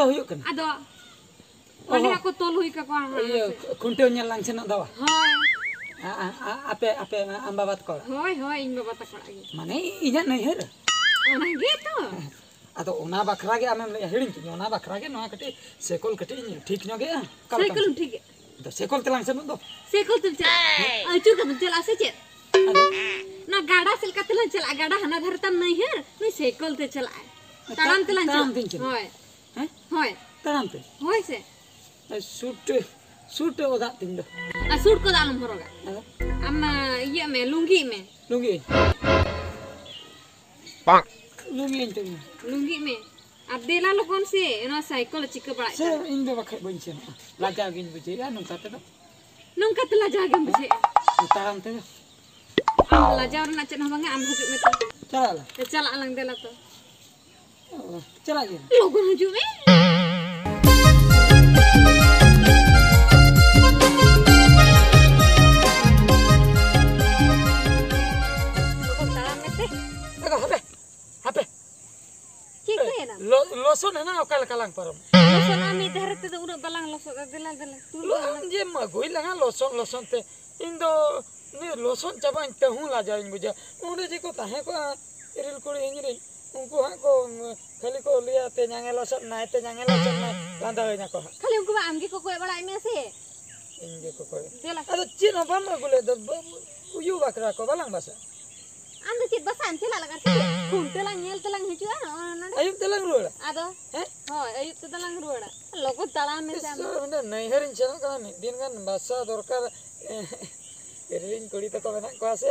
ᱦᱩᱭᱩᱜ ᱠᱟᱱᱟ? ᱟᱫᱚ ᱚᱸᱰᱮ ᱚᱦᱚ᱾ ᱦᱟᱸᱜ ᱠᱚ ᱛᱚᱞ ᱦᱩᱭ ᱠᱟᱠᱚᱣᱟ ᱦᱟᱸᱜ, ᱤᱭᱟᱹ, ᱦᱮᱸ ᱥᱮ? ᱠᱷᱩᱱᱴᱟᱹᱣ ᱧᱮᱞ ᱞᱟᱝ ᱥᱮᱱᱚᱜ ᱫᱚ᱾ ᱦᱳᱭ᱾ ᱟ-, ᱟ-, ᱟ-, ᱟᱯᱮ, ᱟᱯᱮ ᱟᱢ ᱵᱟᱵᱟ ᱛᱟᱠᱚ ᱚᱲᱟᱜ? ᱦᱳᱭ, ᱦᱳᱭ, ᱤᱧ ᱵᱟᱵᱟ ᱛᱟᱠᱚ ᱚᱲᱟᱜ ᱜᱮ᱾ ᱢᱟᱱᱮ ᱤᱧᱟᱹᱜ ᱱᱟᱹᱭᱦᱟᱹᱨ᱾ ᱚᱱᱟ ᱜᱮ ᱛᱚ᱾ ᱟᱫᱚ ᱚᱱᱟ ᱵᱟᱠᱷᱨᱟ ᱜᱮ ᱟᱢᱮᱢ ᱞᱟᱹᱭᱟ, ᱦᱤᱲᱤᱧ ᱠᱤᱧ, ᱚᱱᱟ ᱵᱟᱠᱷᱨᱟ ᱜᱮ ᱱᱚᱣᱟ ᱠᱟᱹᱴᱤᱡ ᱥᱮᱠᱚᱞ ᱠᱟᱹᱴᱤᱡ ᱤᱧ ᱴᱷᱤᱠ ᱧᱚᱜᱮᱜᱼᱟ᱾ ᱚᱠᱟ ᱞᱮᱠᱟ? ᱥᱟᱭᱠᱮᱞ ᱮᱢ ᱴᱷᱤᱠ ᱜᱮ᱾ ᱟᱫᱚ ᱥᱮᱠᱚᱞ ᱛᱮᱞᱟᱝ ᱥᱮᱱᱚᱜ ᱫᱚ᱾ ᱥᱟᱭᱠᱮᱞ ᱛᱮᱢ ᱪᱟᱞᱟᱜᱼᱟ? ᱦᱮᱸ᱾ ᱟᱹᱪᱩᱨ ᱠᱟᱛᱮᱢ ᱪᱟᱞᱟᱜᱼᱟ ᱥᱮ ᱪᱮᱫ? ᱟᱫᱚ? ᱚᱱᱟ ᱜᱟᱰᱟ ᱥᱮᱫ ᱞᱮᱠᱟ ᱛᱮᱞᱟᱝ ᱪᱟᱞᱟᱜᱼᱟ, ᱜᱟᱰᱟ ᱦᱟᱱᱟ ᱫᱷᱟᱨᱮ ᱛᱟᱢ ᱱᱟᱹᱭᱦᱟᱹᱨ, ᱱᱩᱭ ᱥᱟᱭᱠᱮᱞ ᱛᱮ ᱪᱟᱞᱟᱜᱼᱟᱭ᱾ ᱛᱟᱲᱟᱢ ᱛᱮᱞᱟᱝ ᱛᱟᱲᱟᱢ ᱪᱟᱞᱟᱜᱼᱟ᱾ ᱛᱮᱧ ᱪᱟᱞᱟᱜᱼᱟ᱾ ᱦᱳᱭ᱾ ᱦᱮᱸ? ᱦᱳᱭ᱾ ᱛᱟᱲᱟᱢ ᱛᱮ? ᱦᱳᱭ ᱥᱮ᱾ ᱥᱩᱴ, ᱥᱩᱴ ᱚᱫᱟᱜ ᱛᱤᱧ ᱫᱚ᱾ ᱟᱨ ᱥᱩᱴ ᱠᱚᱫᱚ ᱟᱞᱚᱢ ᱦᱚᱨᱚᱜᱟ᱾ ᱟᱫᱚ? ᱟᱢ, ᱢᱟ, ᱤᱭᱟᱹᱜ ᱢᱮ, ᱞᱩᱝᱜᱤᱜ ᱢᱮ᱾ ᱞᱩᱝᱜᱤ? ᱞᱩᱝᱜᱤ ᱤᱧ ᱛᱮᱜᱮ᱾ ᱞᱩᱝᱜᱤᱜ ᱢᱮ᱾ ᱟᱨ ᱫᱮᱞᱟ ᱞᱚᱜᱚᱱ ᱥᱮ, ᱚᱱᱟ ᱥᱟᱭᱠᱮᱞ ᱪᱤᱠᱟᱹ ᱵᱟᱲᱟᱭ ᱥᱮ ᱠᱟᱱᱟ᱾ ᱤᱧ ᱫᱚ ᱵᱟᱠᱷᱟᱡ ᱵᱟᱹᱧ ᱥᱮᱱᱚᱜᱼᱟ᱾ ᱞᱟᱡᱟᱣ ᱜᱤᱧ ᱵᱩᱡᱷᱟᱹᱣᱮᱫᱼᱟ ᱱᱚᱝᱠᱟ ᱛᱮᱫᱚ᱾ ᱱᱚᱝᱠᱟ ᱛᱮ ᱞᱟᱡᱟᱣ ᱜᱮᱢ ᱵᱩᱡᱷᱟᱹᱣᱮᱫᱼᱟ? ᱛᱟᱲᱟᱢ ᱛᱮᱫᱚ᱾ ᱟᱢ ᱞᱟᱡᱟᱣ ᱨᱮᱱᱟᱜ ᱪᱮᱫ ᱦᱚᱸ ᱵᱟᱝᱟ, ᱟᱢ ᱦᱤᱡᱩᱜ ᱢᱮ ᱛᱚ᱾ ᱪᱟᱞᱟᱜ ᱟᱞᱮ᱾ ᱪᱟᱞᱟᱜ ᱟᱞᱟᱝ, ᱫᱮᱞᱟ ᱛᱚ᱾ ᱚ, ᱪᱟᱞᱟᱜ ᱜᱮ᱾ ᱞᱚᱜᱚᱱ ᱦᱤᱡᱩᱜ ᱢᱮ᱾ ᱞᱚᱜᱚᱱ ᱛᱟᱲᱟᱢ ᱢᱮᱥᱮ᱾ ᱮ ᱜᱚ, ᱦᱟᱯᱮ, ᱦᱟᱯᱮ᱾ ᱪᱤᱠᱟᱹᱭᱮᱱᱟ? ᱞᱚ-, ᱞᱚᱥᱚᱫ ᱦᱮᱱᱟᱜ, ᱚᱠᱟ ᱞᱮᱠᱟ ᱞᱟᱝ ᱯᱟᱨᱚᱢ? ᱞᱚᱥᱚᱫ ᱢᱟ ᱢᱤᱫ ᱫᱷᱟᱨᱮ ᱛᱮᱫᱚ ᱩᱱᱟᱹᱜ ᱵᱟᱞᱟᱝ ᱞᱚᱥᱚᱫᱟ, ᱫᱮᱞᱟ, ᱫᱮᱞᱟ, ᱛᱩᱞ ᱞᱚ-, ᱜᱚᱫ ᱟᱢ ᱟᱞᱟᱝ᱾ ᱡᱮᱢ ᱟᱹᱜᱩᱭ ᱞᱟᱝᱟ ᱞᱚᱥᱚᱫ, ᱞᱚᱥᱚᱫ ᱛᱮ᱾ ᱤᱧ ᱫᱚ ᱱᱤᱭᱟᱹ ᱞᱚᱥᱚᱫ ᱪᱟᱵᱟᱧ ᱛᱮᱦᱚᱸ ᱞᱟᱡᱟᱣᱤᱧ ᱵᱩᱡᱟ᱾ ᱱᱚᱰᱮ ᱡᱮ ᱠᱚ ᱛᱟᱦᱮᱸ ᱠᱚᱜᱼᱟ, ᱤᱨᱤᱞ ᱠᱩᱲᱤ ᱤᱧ ᱨᱤᱱ, ᱩᱱᱠᱩ ᱦᱟᱸᱜ ᱠᱚ, ᱩᱢ, ᱠᱷᱟᱹᱞᱤ ᱠᱚ ᱞᱟᱹᱭᱟ, "ᱛᱮᱧᱟᱝᱮ ᱞᱚᱥᱚᱫ ᱱᱟᱭ, ᱛᱮᱧᱟᱝᱮ ᱞᱚᱥᱚᱫ ᱱᱟᱭ", ᱞᱟᱸᱫᱟᱣᱟᱹᱧᱟ ᱠᱚ ᱦᱟᱸᱜ᱾ ᱠᱷᱟᱹᱞᱤ ᱩᱱᱠᱩ ᱢᱟ ᱟᱢ ᱜᱮᱠᱚ ᱠᱚᱭᱚᱜ ᱵᱟᱲᱟᱭᱮᱫ ᱢᱮᱭᱟ ᱥᱮ᱾ ᱤᱧ ᱜᱮᱠᱚ ᱠᱚᱭᱚᱜ᱾ ᱫᱮᱞᱟ᱾ ᱟᱫᱚ ᱪᱮᱫ ᱦᱚᱸ ᱵᱟᱢ ᱟᱹᱜᱩ ᱞᱮᱫ ᱫᱚ, ᱵᱟᱹᱵᱩ, ᱩᱭᱩ ᱵᱟᱠᱷᱨᱟ ᱠᱚ ᱵᱟᱞᱟᱝ ᱵᱟᱥᱟ? ᱟᱢ ᱫᱚ ᱪᱮᱫ ᱵᱟᱥᱟᱜ ᱮᱢ ᱪᱟᱞᱟᱜ ᱞᱟᱜᱟ ᱥᱮ ᱪᱮᱫ? ᱠᱷᱩᱱᱴᱟᱹ ᱞᱟᱝ ᱧᱮᱞ ᱛᱮᱞᱟᱝ ᱦᱤᱡᱩᱜᱼᱟ, ᱱᱚᱜᱼᱚ ᱱᱚᱰᱮ᱾ ᱟᱹᱭᱩᱵ ᱛᱮᱞᱟᱝ ᱨᱩᱣᱟᱹᱲᱟ? ᱟᱫᱚ? ᱦᱮᱸ? ᱦᱳᱭ, ᱟᱹᱭᱩᱵ ᱛᱮᱫᱚ ᱞᱟᱝ ᱨᱩᱣᱟᱹᱲᱟ᱾ ᱞᱚᱜᱚᱱ ᱛᱟᱲᱟᱢ ᱢᱮᱥᱮ ᱟᱢ ᱫᱚ᱾ ᱤᱥ, ᱚᱸᱰᱮ ᱱᱟᱹᱭᱦᱟᱹᱨᱤᱧ ᱥᱮᱱᱚᱜ ᱠᱟᱱᱟ, ᱢᱤᱫ ᱫᱤᱱ ᱜᱟᱱ ᱵᱟᱥᱟ ᱫᱚᱨᱠᱟᱨ᱾ ᱤᱨᱤᱞᱤᱧ ᱠᱩᱲᱤ ᱛᱟᱠᱚ ᱢᱮᱱᱟᱜ ᱠᱚᱣᱟ ᱥᱮ᱾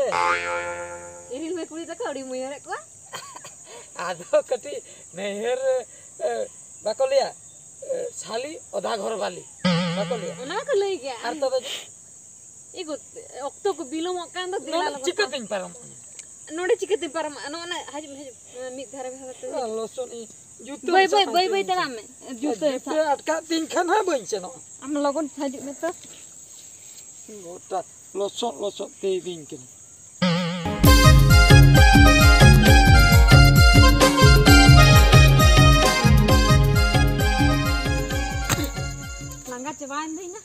ᱤᱨᱤᱞ ᱢᱮ ᱠᱩᱲᱤ ᱛᱟᱠᱚ, ᱟᱹᱰᱤ ᱢᱩᱭᱦᱟᱹᱨᱮᱫ ᱠᱚᱣᱟ᱾ ᱟᱫᱚ ᱠᱟᱹᱴᱤᱡ ᱱᱟᱹᱭᱦᱟᱹᱨ, ᱮ, ᱵᱟᱠᱚ ᱞᱟᱹᱭᱟ, ᱮ, ᱥᱟᱞᱤ ᱚᱫᱷᱟ ᱜᱷᱚᱨ ᱵᱟᱞᱤ, ᱵᱟᱠᱚ ᱞᱟᱹᱭᱟ? ᱚᱱᱟ ᱢᱟᱠᱚ ᱞᱟᱹᱭ ᱜᱮᱭᱟ᱾ ᱟᱨ ᱛᱚᱵᱮ ᱫᱚ? ᱮ ᱜᱳ, ᱚᱠᱛᱚ ᱠᱚ ᱵᱤᱞᱚᱢᱚᱜ ᱠᱟᱱ ᱫᱚ, ᱫᱮᱞᱟ ᱱᱚᱰᱮ ᱞᱚᱜᱚᱱ ᱪᱤᱠᱟᱹᱛᱤᱧ ᱯᱟᱨᱚᱢᱚᱜᱼᱟ? ᱱᱚᱰᱮ ᱪᱤᱠᱟᱹᱛᱮᱢ ᱯᱟᱨᱚᱢᱚᱜᱼᱟ? ᱱᱚᱜᱼᱚ ᱱᱟ ᱦᱤᱡᱩᱜ ᱢᱮ, ᱦᱤᱡᱩᱜ ᱢᱮ, ᱢᱤᱫ ᱫᱷᱟᱨᱮ ᱢᱮ, ᱦᱟᱱᱛᱮ ᱢᱮ᱾ ᱞᱚᱥᱚᱫ ᱤᱧ ᱡᱩᱛᱟᱹ ᱵᱟᱹᱭ, ᱵᱟᱹᱭ, ᱥᱟᱵ ᱵᱟᱹᱭ, ᱵᱟᱹᱭ ᱟᱹᱜᱩᱭ ᱛᱟᱲᱟᱢ ᱢᱮ᱾ ᱢᱮ᱾ ᱡᱩᱛᱟᱹ ᱡᱩᱛᱟᱹ ᱥᱟᱵ᱾ ᱟᱴᱠᱟᱜ ᱛᱤᱧ ᱠᱷᱟᱱ ᱦᱟᱸᱜ ᱵᱟᱹᱧ ᱥᱮᱱᱚᱜᱼᱟ᱾ ᱟᱢ ᱞᱚᱜᱚᱱ ᱦᱤᱡᱩᱜ ᱢᱮ ᱛᱚ᱾ ᱜᱚᱴᱟ ᱞᱚᱥᱚᱫ ᱞᱚᱥᱚᱫ ᱛᱮ ᱤᱫᱤᱧ ᱠᱟᱱᱟ᱾ ᱪᱟᱵᱟᱭᱮᱱ ᱫᱚ ᱤᱧ ᱢᱟ᱾